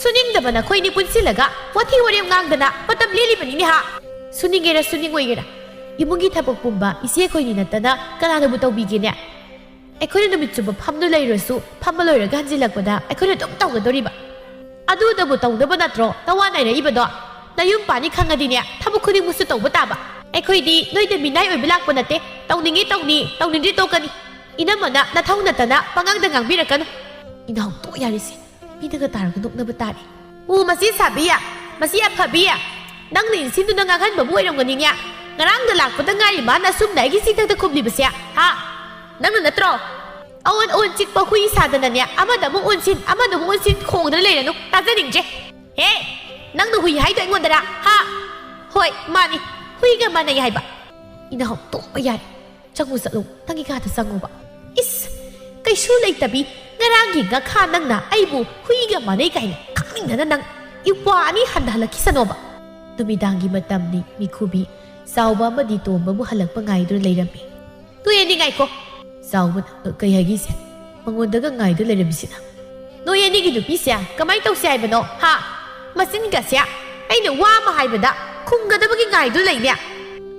ꯁꯨꯅꯤꯡꯗꯕ ꯅꯈꯣꯏꯅꯤ ꯄꯨꯟꯁꯤꯜꯂꯒ ꯋꯥꯊꯤ ꯋꯥꯔꯦꯝ ꯉꯥꯡꯗꯅ ꯃꯇꯝ ꯂꯦꯜꯂꯤꯕꯅꯤꯅꯦ ꯍꯥ? ꯁꯨꯅꯤꯡꯒꯦꯔꯥ ꯁꯨꯅꯤꯡꯉꯣꯏꯒꯦꯔꯥ, ꯏꯃꯨꯡꯒꯤ ꯊꯕꯛ ꯄꯨꯝꯕ ꯏꯆꯦ ꯑꯩꯈꯣꯏꯅꯤ ꯅꯠꯇꯅ ꯀꯅꯥꯅꯕꯨ ꯇꯧꯕꯤꯒꯦꯅꯦ? ꯑꯩꯈꯣꯏꯅ ꯅꯨꯃꯤꯠ ꯆꯨꯞꯄ ꯐꯝꯗꯨ ꯂꯩꯔꯁꯨ, ꯐꯝꯕ ꯂꯣꯏꯔꯒ ꯍꯟꯖꯤꯜꯂꯛꯄꯗ ꯑꯩꯈꯣꯏꯅ ꯑꯗꯨꯝ ꯇꯧꯒꯗꯧꯔꯤꯕ꯫ ꯑꯗꯨꯗꯕꯨ ꯇꯧꯅꯕ ꯅꯠꯇ꯭ꯔꯣ ꯅꯋꯥ ꯅꯥꯏꯔꯛꯏꯕꯗꯣ? ꯅꯌꯨꯝ ꯄꯥꯅꯤ ꯈꯪꯉꯗꯤꯅꯦ, ꯊꯕꯛ ꯈꯨꯗꯤꯡꯃꯛꯁꯨ ꯇꯧꯕ ꯇꯥꯕ꯫ ꯑꯩꯈꯣꯏꯗꯤ ꯅꯣꯏꯗ ꯃꯤꯅꯥꯏ ꯑꯣꯏꯕ ꯂꯥꯛꯄ ꯅꯠꯇꯦ꯫ ꯇꯧꯅꯤꯡꯉꯤ ꯇꯧꯅꯤ, ꯇꯧꯅꯤꯡꯗ꯭ꯔꯤ ꯇꯣꯛꯀꯅꯤ꯫ ꯏꯅꯝꯃꯅ ꯅꯊꯧ ꯅꯠꯇꯅ ꯄꯉꯥꯡꯗ ꯉꯥꯡꯕꯤꯔꯛꯀꯅꯨ꯫ ꯏꯅꯥꯎ, ꯇꯣꯛ ꯌꯥꯔꯦꯁꯦ꯫ ꯃꯤꯅꯒ ꯇꯥꯔꯒ ꯅꯣꯛꯅꯕ ꯇꯥꯔꯦ꯫ "ꯑꯣ, ꯃꯁꯤ ꯁꯥꯕꯤ, ꯃꯁꯤ ꯑꯐꯕꯤ, ꯅꯪꯅ ꯏꯟꯁꯤꯟꯗꯨꯅ ꯉꯥꯡꯍꯟꯕꯕꯨ ꯑꯣꯏꯔꯝꯒꯅꯤꯅꯦ꯫ ꯉꯔꯥꯡꯗ ꯂꯥꯛꯄꯗ ꯉꯥꯏꯔꯤ ꯃꯥꯅ ꯑꯁꯨꯝꯅ ꯑꯩꯒꯤ ꯆꯤꯟꯊꯛꯇ ꯈꯨꯝꯂꯤꯕꯁꯦ, ꯍꯥ? ꯅꯪꯅ ꯅꯠꯇ꯭ꯔꯣ? ꯑꯑꯣꯟ ꯑꯑꯣꯟ ꯆꯤꯛꯄ ꯍꯨꯏ ꯁꯥꯗꯅꯅꯦ, ꯑꯃꯗ ꯑꯃꯨꯛ ꯑꯣꯟꯁꯤꯟ, ꯑꯃꯗ ꯑꯃꯨꯛ ꯑꯣꯟꯁꯤꯟ ꯈꯣꯡꯗꯅ ꯂꯩꯔꯅꯨ, ꯇꯥꯖꯅꯤꯡꯗ꯭ꯔꯦ꯫ ꯍꯦ, ꯅꯪꯅ ꯍꯨꯏ ꯍꯥꯏꯗꯣ ꯑꯩꯉꯣꯟꯗꯔꯥ? ꯍꯥ? ꯍꯣꯏ, ꯃꯥꯅꯤ, ꯍꯨꯏꯒ ꯃꯥꯟꯅꯩ ꯍꯥꯏꯕ"꯫ ꯏꯅꯥꯎ, ꯇꯣꯛꯄ ꯌꯥꯔꯦ꯫ ꯆꯪꯉꯨ ꯆꯠꯂꯨ, ꯅꯪꯒꯤ ꯀꯥꯗ ꯆꯪꯉꯨꯕ꯫ ꯏꯁ, ꯀꯩꯁꯨ ꯂꯩꯇꯕꯤ, ꯉꯔꯥꯡꯒꯤ ꯉꯥꯈꯥ ꯅꯪꯅ ꯑꯩꯕꯨ ꯍꯨꯏꯒ ꯃꯥꯟꯅꯩ ꯀꯥꯏꯅ ꯈꯪꯅꯤꯡꯗꯅ ꯅꯪ ꯏꯄ꯭ꯋꯥ ꯑꯅꯤ ꯍꯟꯊꯍꯜꯂꯛꯈꯤꯁꯅꯣꯕ꯫ ꯅꯨꯃꯤꯗꯥꯡꯒꯤ ꯃꯇꯝꯅꯤ, ꯃꯤꯈꯨꯕꯤ ꯆꯥꯎꯕ ꯑꯃꯗꯤ ꯇꯣꯝꯕꯕꯨ ꯍꯜꯂꯛꯄ ꯉꯥꯏꯗꯨꯅ ꯂꯩꯔꯝꯃꯤ꯫ "ꯇꯨ ꯌꯦꯡꯗꯤ ꯉꯥꯏꯈꯣ"꯫ ꯆꯥꯎꯕꯅ, "ꯀꯩ ꯍꯥꯏꯒꯦꯁꯦ? ꯃꯉꯣꯟꯗꯒ ꯉꯥꯏꯗꯨꯅ ꯂꯩꯔꯝꯃꯤꯁꯤꯅ?" ꯅꯣꯏ ꯑꯅꯤꯒꯤ ꯅꯨꯄꯤꯁꯦ ꯀꯃꯥꯏꯅ ꯇꯧꯁꯦ ꯍꯥꯏꯕꯅꯣ, ꯍꯥ? ꯃꯆꯤꯟꯒꯁꯦ ꯑꯩꯅ ꯋꯥ ꯑꯃ ꯍꯥꯏꯕꯗ ꯈꯨꯝꯒꯗꯕꯒꯤ ꯉꯥꯏꯗꯨ ꯂꯩꯅꯦ꯫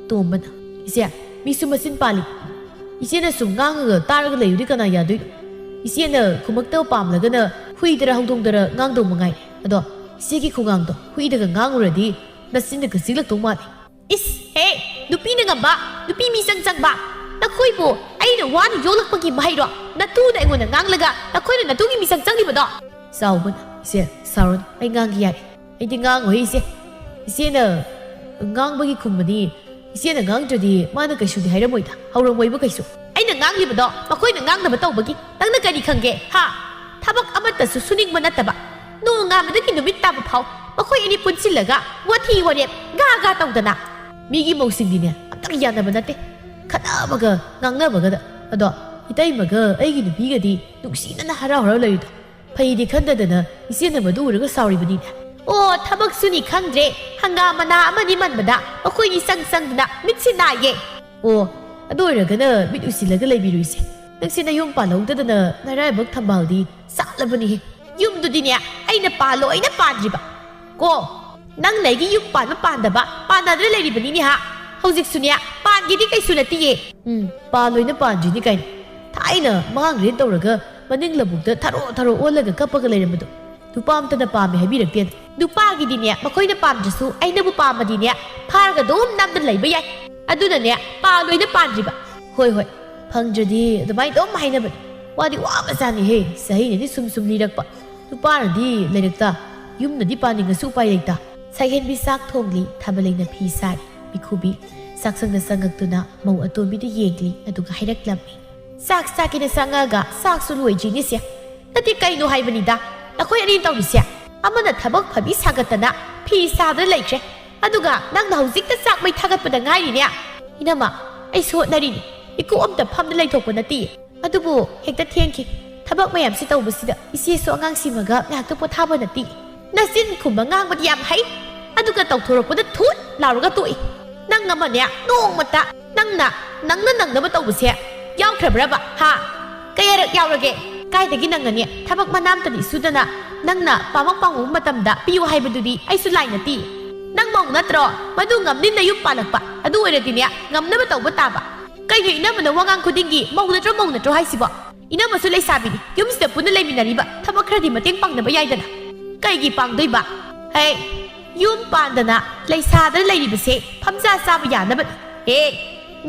ꯇꯣꯝꯕꯅ, "ꯏꯆꯦ, ꯃꯤꯁꯨ ꯃꯆꯤꯟ ꯄꯥꯜꯂꯤ꯫ ꯏꯆꯦꯅ ꯁꯨꯝ ꯉꯥꯡꯉꯒ ꯇꯥꯔꯒ ꯂꯩꯔꯨꯗꯤ ꯀꯅꯥ ꯌꯥꯗꯣꯏꯅꯣ? ꯏꯆꯦꯅ ꯈꯨꯝꯃꯛꯇꯕ ꯄꯥꯝꯂꯒꯅ ꯍꯨꯏꯗꯔ ꯍꯧꯗꯣꯡꯗꯔ ꯉꯥꯡꯗꯧ ꯃꯉꯥꯏ꯫ ꯑꯗꯣ ꯏꯆꯦꯒꯤ ꯈꯨꯉꯥꯡꯗꯣ ꯍꯨꯏꯗꯒ ꯉꯥꯡꯉꯨꯔꯗꯤ ꯅꯆꯤꯟꯗꯒ ꯆꯤꯛꯂꯛꯇꯧ ꯃꯥꯜꯂꯤ꯫" "ꯏꯁ, ꯍꯦ, ꯅꯨꯄꯤꯅ ꯉꯝꯕ, ꯅꯨꯄꯤ ꯃꯤꯆꯪ ꯆꯪꯕ꯫ ꯅꯈꯣꯏꯕꯨ ꯑꯩꯅ ꯋꯥꯅ ꯌꯣꯛꯂꯛꯄꯒꯤ ꯃꯍꯩꯔꯣ? ꯅꯇꯨꯅ ꯑꯩꯉꯣꯟꯗ ꯉꯥꯡꯂꯒ ꯅꯈꯣꯏꯅ ꯅꯇꯨꯒꯤ ꯃꯤꯆꯪ ꯆꯪꯂꯤꯕꯗꯣ?" ꯆꯥꯎꯕꯅ, "ꯏꯆꯦ, ꯁꯥꯎꯔꯅꯨ, ꯑꯩ ꯉꯥꯡꯒꯦ ꯌꯥꯏ꯫" "ꯑꯩꯗꯤ ꯉꯥꯡꯉꯣꯏ ꯏꯆꯦ꯫ ꯏꯆꯦꯅ ꯉꯥꯡꯕꯒꯤ ꯈꯨꯝꯕꯅꯤ꯫ ꯏꯆꯦꯅ ꯉꯥꯡꯗ꯭ꯔꯗꯤ ꯃꯥꯅ ꯀꯩꯁꯨꯗꯤ ꯍꯥꯏꯔꯝꯃꯣꯏꯗ, ꯍꯧꯔꯝꯃꯣꯏꯕꯨ ꯀꯩꯁꯨ꯫" "ꯑꯩꯅ ꯉꯥꯡꯂꯤꯕꯗꯣ ꯃꯈꯣꯏꯅ ꯉꯥꯡꯗꯕ ꯇꯧꯕꯒꯤ ꯅꯪꯅ ꯀꯔꯤ ꯈꯪꯒꯦ, ꯍꯥ? ꯊꯕꯛ ꯑꯃꯠꯇꯁꯨ ꯁꯨꯅꯤꯡꯕ ꯅꯠꯇꯕ, ꯅꯣꯡꯉꯥꯟꯕꯗꯒꯤ ꯅꯨꯃꯤꯠ ꯇꯥꯕ ꯐꯥꯎ ꯃꯈꯣꯏ ꯑꯅꯤ ꯄꯨꯟꯁꯤꯜꯂꯒ ꯋꯥꯊꯤ ꯋꯥꯔꯦꯞ ꯒꯥ ꯒꯥ ꯇꯧꯗꯅ꯫ ꯃꯤꯒꯤ ꯃꯧꯁꯤꯡꯗꯤꯅꯦ ꯑꯝꯇ ꯌꯥꯅꯕ ꯅꯠꯇꯦ, ꯈꯠꯅꯕꯒ ꯉꯥꯡꯅꯕꯒꯗ꯫ ꯑꯗꯣ ꯏꯇꯩꯃꯒ ꯑꯩꯒꯤ ꯅꯨꯄꯤꯒꯗꯤ ꯅꯨꯡꯁꯤꯅꯅ ꯍꯔꯥꯎ ꯍꯔꯥꯎ ꯂꯩꯔꯤꯗꯣ ꯐꯩꯗꯤ ꯈꯟꯗꯗꯅ ꯏꯆꯦꯅ ꯃꯗꯨ ꯎꯔꯒ ꯁꯥꯎꯔꯤꯕꯅꯤꯅꯦ꯫ ꯑꯣ, ꯊꯕꯛ ꯁꯨꯅꯤ ꯈꯪꯗ꯭ꯔꯦ, ꯍꯪꯒꯥꯝ ꯃꯅꯥ ꯑꯃꯅꯤ ꯃꯟꯕꯗ ꯃꯈꯣꯏꯅꯤ ꯆꯪ ꯆꯪꯗꯅ ꯃꯤꯠꯁꯦ ꯅꯥꯏꯌꯦ꯫ ꯑꯣ, ꯑꯗꯨ ꯑꯣꯏꯔꯒꯅ ꯃꯤꯠ ꯎꯁꯤꯜꯂꯒ ꯂꯩꯕꯤꯔꯨꯏꯁꯦ꯫ ꯅꯪꯁꯦ ꯅꯌꯨꯝ ꯄꯥꯜꯍꯧꯗꯗꯅ ꯅꯔꯥꯏꯕꯛ ꯊꯝꯕꯥꯜꯗꯤ ꯁꯥꯠꯂꯕꯅꯤꯍꯦ꯫" "ꯌꯨꯝꯗꯨꯗꯤꯅꯦ ꯑꯩꯅ ꯄꯥꯜꯂꯣꯏꯅ ꯄꯥꯟꯗ꯭ꯔꯤꯕ꯫ ꯀꯣ, ꯅꯪꯅ ꯑꯩꯒꯤ ꯌꯨꯝ ꯄꯥꯟꯕ ꯄꯥꯟꯗꯕ ꯄꯥꯟꯅꯗ꯭ꯔ ꯂꯩꯔꯤꯕꯅꯤꯅꯦ, ꯍꯥ? ꯍꯧꯖꯤꯛꯁꯨꯅꯦ ꯄꯥꯟꯒꯦꯗꯤ ꯀꯩꯁꯨ ꯅꯠꯇꯤꯌꯦ꯫" "ꯎꯝ, ꯄꯥꯜꯂꯣꯏꯅ ꯄꯥꯟꯗ꯭ꯔꯤꯅꯤ ꯀꯥꯏꯅ꯫ ꯊꯥꯏꯅ ꯃꯥꯡꯒ꯭ꯔꯦ ꯇꯧꯔꯒ ꯃꯅꯤꯡ ꯂꯧꯕꯨꯛꯇ ꯊꯔꯣ ꯊꯔꯣ ꯑꯣꯜꯂꯒ ꯀꯞꯄꯒ ꯂꯩꯔꯝꯕꯗꯣ ꯅꯨꯄꯥ ꯑꯝꯇꯅ ꯄꯥꯝꯃꯦ ꯍꯥꯏꯕꯤꯔꯛꯇꯦꯅ꯫" "ꯅꯨꯄꯥꯒꯤꯗꯤꯅꯦ ꯃꯈꯣꯏꯅ ꯄꯥꯝꯗ꯭ꯔꯁꯨ ꯑꯩꯅꯕꯨ ꯄꯥꯝꯃꯗꯤꯅꯦ ꯐꯥꯔꯒ ꯑꯗꯨꯝ ꯅꯝꯗꯅ ꯂꯩꯕ ꯌꯥꯏ꯫ ꯑꯗꯨꯅꯅꯦ ꯄꯥꯜꯂꯣꯏꯅ ꯄꯥꯟꯗ꯭ꯔꯤꯕ꯫" "ꯍꯣꯏ, ꯍꯣꯏ, ꯐꯪꯗ꯭ꯔꯗꯤ ꯑꯗꯨꯃꯥꯏꯅ ꯑꯗꯨꯝ ꯍꯥꯏꯅꯕꯅꯦ꯫ ꯋꯥꯗꯤ ꯋꯥꯕꯖꯥꯠꯅꯤꯍꯦ, ꯆꯍꯤꯅꯗꯤ ꯁꯨꯝ ꯁꯨꯝ ꯂꯤꯔꯛꯄ꯫ ꯅꯨꯄꯥꯅꯗꯤ ꯂꯩꯔꯛꯇ, ꯌꯨꯝꯅꯗꯤ ꯄꯥꯅꯤꯡꯉꯁꯨ ꯎꯄꯥꯏ ꯂꯩꯇ꯫" ꯁꯛꯍꯦꯟꯕꯤ ꯆꯥꯛ ꯊꯣꯡꯂꯤ, ꯊꯥꯕꯜꯂꯩꯅ ꯐꯤ ꯁꯥꯔꯤ꯫ ꯃꯤꯈꯨꯕꯤ ꯆꯥꯛꯁꯪꯗ ꯆꯪꯉꯛꯇꯨꯅ ꯃꯧ ꯑꯇꯣꯝꯕꯤꯗ ꯌꯦꯡꯂꯤ, ꯑꯗꯨꯒ ꯍꯥꯏꯔꯛꯂꯝꯃꯤ꯫ "ꯆꯥꯛ ꯆꯥꯒꯦꯅ ꯆꯪꯉꯛꯑꯒ ꯆꯥꯛꯁꯨ ꯂꯣꯏꯗ꯭ꯔꯤꯅꯦꯁꯦ꯫ ꯅꯠꯇꯦ, ꯀꯩꯅꯣ ꯍꯥꯏꯕꯅꯤꯗ, ꯅꯈꯣꯏ ꯑꯅꯤ ꯇꯧꯔꯤꯁꯦ? ꯑꯃꯅ ꯊꯕꯛ ꯐꯕꯤ ꯁꯥꯒꯠꯇꯅ ꯐꯤ ꯁꯥꯗꯅ ꯂꯩꯈ꯭ꯔꯦ, ꯑꯗꯨꯒ ꯅꯪꯅ ꯍꯧꯖꯤꯛꯇ ꯆꯥꯛ ꯃꯩ ꯊꯥꯒꯠꯄꯗ ꯉꯥꯏꯔꯤꯅꯦ?" "ꯏꯅꯝꯃ, ꯑꯩꯁꯨ ꯍꯣꯠꯅꯔꯤꯅꯤ, ꯏꯀꯣꯛ ꯑꯝꯇ ꯐꯝꯗ ꯂꯩꯊꯣꯛꯄ ꯅꯠꯇꯦ꯫ ꯑꯗꯨꯕꯨ ꯍꯦꯛꯇ ꯊꯦꯡꯈꯤ꯫ ꯊꯕꯛ ꯃꯌꯥꯝꯁꯤ ꯇꯧꯕꯁꯤꯗ ꯏꯆꯦꯁꯨ ꯑꯉꯥꯡ ꯁꯤꯃꯒ ꯉꯥꯏꯍꯥꯛꯇ ꯄꯣꯊꯥꯕ ꯅꯠꯇꯦ꯫" "ꯅꯆꯤꯟ ꯈꯨꯝꯕ ꯉꯥꯡꯕꯗꯤ ꯌꯥꯝ ꯍꯩ, ꯑꯗꯨꯒ ꯇꯧꯊꯣꯔꯛꯄꯗ ꯊꯨꯠ ꯂꯥꯎꯔꯒ ꯇꯣꯛꯏ꯫ ꯅꯪ ꯑꯃꯅꯦ, ꯅꯣꯡꯃꯇ ꯅꯪꯅ, ꯅꯪꯅ ꯅꯪꯅꯕ ꯇꯧꯕꯁꯦ ꯌꯥꯎꯈ꯭ꯔꯕ꯭ꯔꯕ, ꯍꯥ? ꯀꯌꯥꯔꯛ ꯌꯥꯎꯔꯒꯦ? ꯀꯥꯏꯗꯒꯤ ꯅꯪꯅꯅꯦ ꯊꯕꯛ ꯃꯅꯥꯝꯇꯗꯤ ꯁꯨꯗꯅ ꯅꯪꯅ ꯄꯥꯝꯃꯛ ꯄꯥꯝꯃꯛꯄ ꯃꯇꯝꯗ ꯄꯤꯌꯨ ꯍꯥꯏꯕꯗꯨꯗꯤ ꯑꯩꯁꯨ ꯂꯥꯏ ꯅꯠꯇꯦ꯫ ꯅꯪ ꯃꯧ ꯅꯠꯇ꯭ꯔꯣ? ꯃꯗꯨ ꯉꯝꯅꯤ ꯅꯌꯨꯝ ꯄꯥꯜꯂꯛꯄ꯫ ꯑꯗꯨ ꯑꯣꯏꯔꯗꯤꯅꯦ ꯉꯝꯅꯕ ꯇꯧꯕ ꯇꯥꯕ꯫ ꯀꯩꯅꯣ ꯏꯅꯝꯃꯅ ꯋꯥꯉꯥꯡ ꯈꯨꯗꯤꯡꯒꯤ "ꯃꯧ ꯅꯠꯇ꯭ꯔꯣ, ꯃꯧ ꯅꯠꯇ꯭ꯔꯣ" ꯍꯥꯏꯁꯤꯕꯣ? ꯏꯅꯝꯃꯁꯨ ꯂꯩꯁꯥꯕꯤꯅꯤ, ꯌꯨꯝꯁꯤꯗ ꯄꯨꯟꯅ ꯂꯩꯃꯤꯟꯅꯔꯤꯕ, ꯊꯕꯛ ꯈꯔꯗꯤ ꯃꯇꯦꯡ ꯄꯥꯡꯅꯕ ꯌꯥꯏꯗꯅ꯫ ꯀꯩꯒꯤ ꯄꯥꯡꯗꯣꯏꯕ? ꯍꯦ, ꯌꯨꯝ ꯄꯥꯟꯗꯅ ꯂꯩꯁꯥꯗꯅ ꯂꯩꯔꯤꯕꯁꯦ ꯐꯝꯖꯥ ꯆꯥꯕ ꯌꯥꯅꯕꯅꯤ꯫ ꯍꯦ,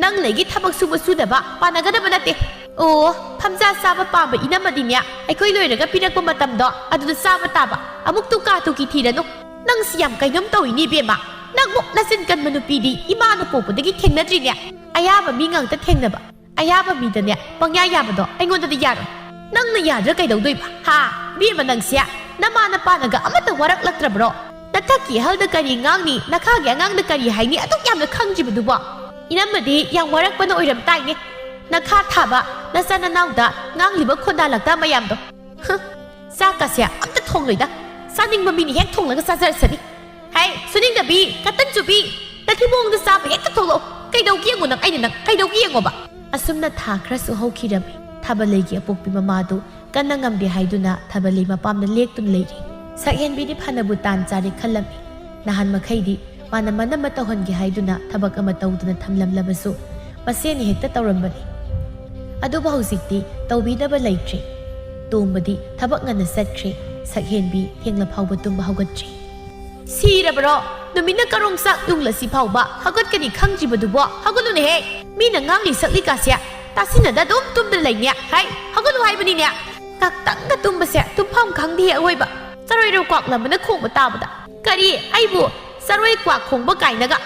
ꯅꯪ ꯂꯩꯒꯤ ꯊꯕꯛ ꯁꯨꯕ ꯁꯨꯗꯕ ꯄꯥꯟꯅꯒꯗꯕ ꯅꯠꯇꯦ꯫ ꯑꯣ, ꯐꯝꯖꯥ ꯆꯥꯕ ꯄꯥꯝꯕ ꯏꯅꯝꯃꯗꯤꯅꯦ, ꯑꯩꯈꯣꯏ ꯂꯣꯏꯔꯒ ꯄꯤꯔꯛꯄ ꯃꯇꯝꯗꯣ ꯑꯗꯨꯗ ꯆꯥꯕ ꯇꯥꯕ꯫ ꯑꯃꯨꯛ ꯇꯨꯀꯥ ꯇꯨꯀꯤ ꯊꯤꯔꯅꯨ꯫ ꯅꯪꯁꯤ ꯌꯥꯝ ꯀꯩꯅꯣꯝ ꯇꯧꯏꯅꯦ ꯏꯕꯦꯝꯃ꯫ ꯅꯪꯃꯨꯛ ꯅꯆꯤꯟ ꯀꯟꯕ ꯅꯨꯄꯤꯗꯤ ꯏꯃꯥꯅ ꯄꯣꯛꯄꯗꯒꯤ ꯊꯦꯡꯅꯗ꯭ꯔꯤꯅꯦ꯫ ꯑꯌꯥꯕ ꯃꯤ ꯉꯥꯛꯇ ꯊꯦꯡꯅꯕ꯫ ꯑꯌꯥꯕ ꯃꯤꯗꯅꯦ ꯄꯪꯌꯥ ꯌꯥꯕꯗꯣ ꯑꯩꯉꯣꯟꯗꯗꯤ ꯌꯥꯔꯣꯏ꯫ ꯅꯪꯅ ꯌꯥꯗ꯭ꯔꯥ ꯀꯩꯗꯧꯗꯣꯏꯕ? ꯍꯥ? ꯏꯕꯦꯝꯃ ꯅꯪꯁꯦ ꯅꯃꯥ ꯅꯄꯥꯅꯒ ꯑꯃꯠꯇ ꯋꯥꯔꯛꯂꯛꯇ꯭ꯔꯕ꯭ꯔꯣ? ꯅꯊꯛꯀꯤ ꯑꯍꯜꯗ ꯀꯔꯤ ꯉꯥꯡꯅꯤ, ꯅꯈꯥꯒꯤ ꯑꯉꯥꯡꯗ ꯀꯔꯤ ꯍꯥꯏꯅꯤ, ꯑꯗꯨꯛ ꯌꯥꯝꯅ ꯈꯪꯗ꯭ꯔꯤꯕꯗꯨꯕꯣ? ꯏꯅꯝꯃꯗꯤ ꯌꯥꯝ ꯋꯥꯔꯛꯄꯅ ꯑꯣꯏꯔꯝ ꯇꯥꯏꯅꯦ꯫ ꯅꯈꯥ ꯊꯥꯕ ꯅꯆꯥ ꯅꯅꯥꯎꯗ ꯉꯥꯡꯂꯤꯕ ꯈꯣꯟꯗꯥ ꯂꯛꯇꯥ ꯃꯌꯥꯝꯗꯣ꯫ ꯍ, ꯆꯥꯛꯀꯁꯦ ꯑꯝꯇ ꯊꯣꯡꯂꯣꯏꯗ꯫ ꯆꯥꯅꯤꯡꯕ ꯃꯤꯅ ꯍꯦꯛ ꯊꯣꯡꯂꯒ ꯆꯥꯖꯔꯁꯅꯤ꯫ ꯍꯩ, ꯁꯨꯅꯤꯡꯗꯕꯤ, ꯀꯇꯟ ꯆꯨꯕꯤ, ꯅꯊꯤ ꯃꯑꯣꯡꯗ ꯆꯥꯕ ꯍꯦꯛꯇ ꯊꯣꯛꯂꯛꯑꯣ꯫ ꯀꯩꯗꯧꯒꯦ ꯌꯦꯡꯉꯣ ꯅꯪ, ꯑꯩꯅ ꯅꯪ ꯀꯩꯗꯧꯒꯦ ꯌꯦꯡꯉꯣꯕ꯫ ꯑꯁꯨꯝꯅ ꯊꯥ ꯈꯔꯁꯨ ꯍꯧꯈꯤꯔꯝꯃꯤ꯫ ꯊꯥꯕꯜꯂꯩꯒꯤ ꯑꯄꯣꯛꯄꯤ ꯃꯃꯥꯗꯨ ꯀꯟꯅ ꯉꯝꯗꯦ ꯍꯥꯏꯗꯨꯅ ꯊꯥꯕꯜꯂꯩ ꯃꯄꯥꯝꯗ ꯂꯦꯛꯇꯨꯅ ꯂꯩꯔꯤ꯫ ꯁꯛꯍꯦꯟꯕꯤꯗꯤ ꯐꯅꯕꯨ ꯇꯥꯟ ꯆꯥꯔꯦ ꯈꯜꯂꯝꯃꯤ꯫ ꯅꯍꯥꯟ ꯃꯈꯩꯗꯤ ꯃꯥꯅ ꯃꯅꯝꯃ ꯇꯧꯍꯟꯒꯦ ꯍꯥꯏꯗꯨꯅ ꯊꯕꯛ ꯑꯃ ꯇꯧꯗꯨꯅ ꯊꯝꯂꯝꯂꯕꯁꯨ ꯃꯁꯦꯅ ꯍꯦꯛꯇ ꯇꯧꯔꯝꯕꯅꯤ꯫ ꯑꯗꯨꯕꯨ ꯍꯧꯖꯤꯛꯇꯤ ꯇꯧꯕꯤꯅꯕ ꯂꯩꯇ꯭ꯔꯦ꯫ ꯇꯣꯝꯕꯗꯤ ꯊꯕꯛ ꯉꯟꯅ ꯆꯠꯈ꯭ꯔꯦ꯫ ꯁꯛꯍꯦꯟꯕꯤ ꯊꯦꯡꯂ ꯐꯥꯎꯕ ꯇꯨꯝꯕ ꯍꯧꯒꯠꯇ꯭ꯔꯤ꯫ ꯁꯤꯔꯕ꯭ꯔꯣ? ꯅꯨꯃꯤꯠꯅ ꯀꯔꯣꯡ ꯆꯥꯛ ꯌꯨꯡꯂꯁꯤ ꯐꯥꯎꯕ ꯍꯧꯒꯠꯀꯅꯤ ꯈꯪꯗ꯭ꯔꯤꯕꯗꯨꯕꯣ? ꯍꯧꯒꯠꯂꯨꯅꯦꯍꯦ! ꯃꯤꯅ ꯉꯥꯡꯂꯤ ꯁꯛꯂꯤꯀꯥꯁꯦ ꯇꯥꯁꯤꯟꯅꯗ ꯑꯗꯨꯝ ꯇꯨꯝꯗꯨꯅ ꯂꯩꯅꯦ꯫ ꯍꯥꯏ, ꯍꯧꯒꯠꯂꯨ ꯍꯥꯏꯕꯅꯤꯅꯦ! ꯉꯥꯛꯇꯪꯒ ꯇꯨꯝꯕꯁꯦ ꯇꯨꯝꯐꯝ ꯈꯪꯗꯦꯍꯦ ꯑꯋꯣꯏꯕ꯫ ꯆꯔꯣꯏꯔꯧ ꯀ꯭ꯋꯥꯛꯂꯝꯕꯅ ꯈꯣꯡꯕ ꯇꯥꯕꯗ꯫ ꯀꯔꯤ? ꯑꯩꯕꯨ ꯆꯔꯣꯏ ꯀ꯭ꯋꯥꯛ ꯈꯣꯡꯕ ꯀꯥꯏꯅꯒ?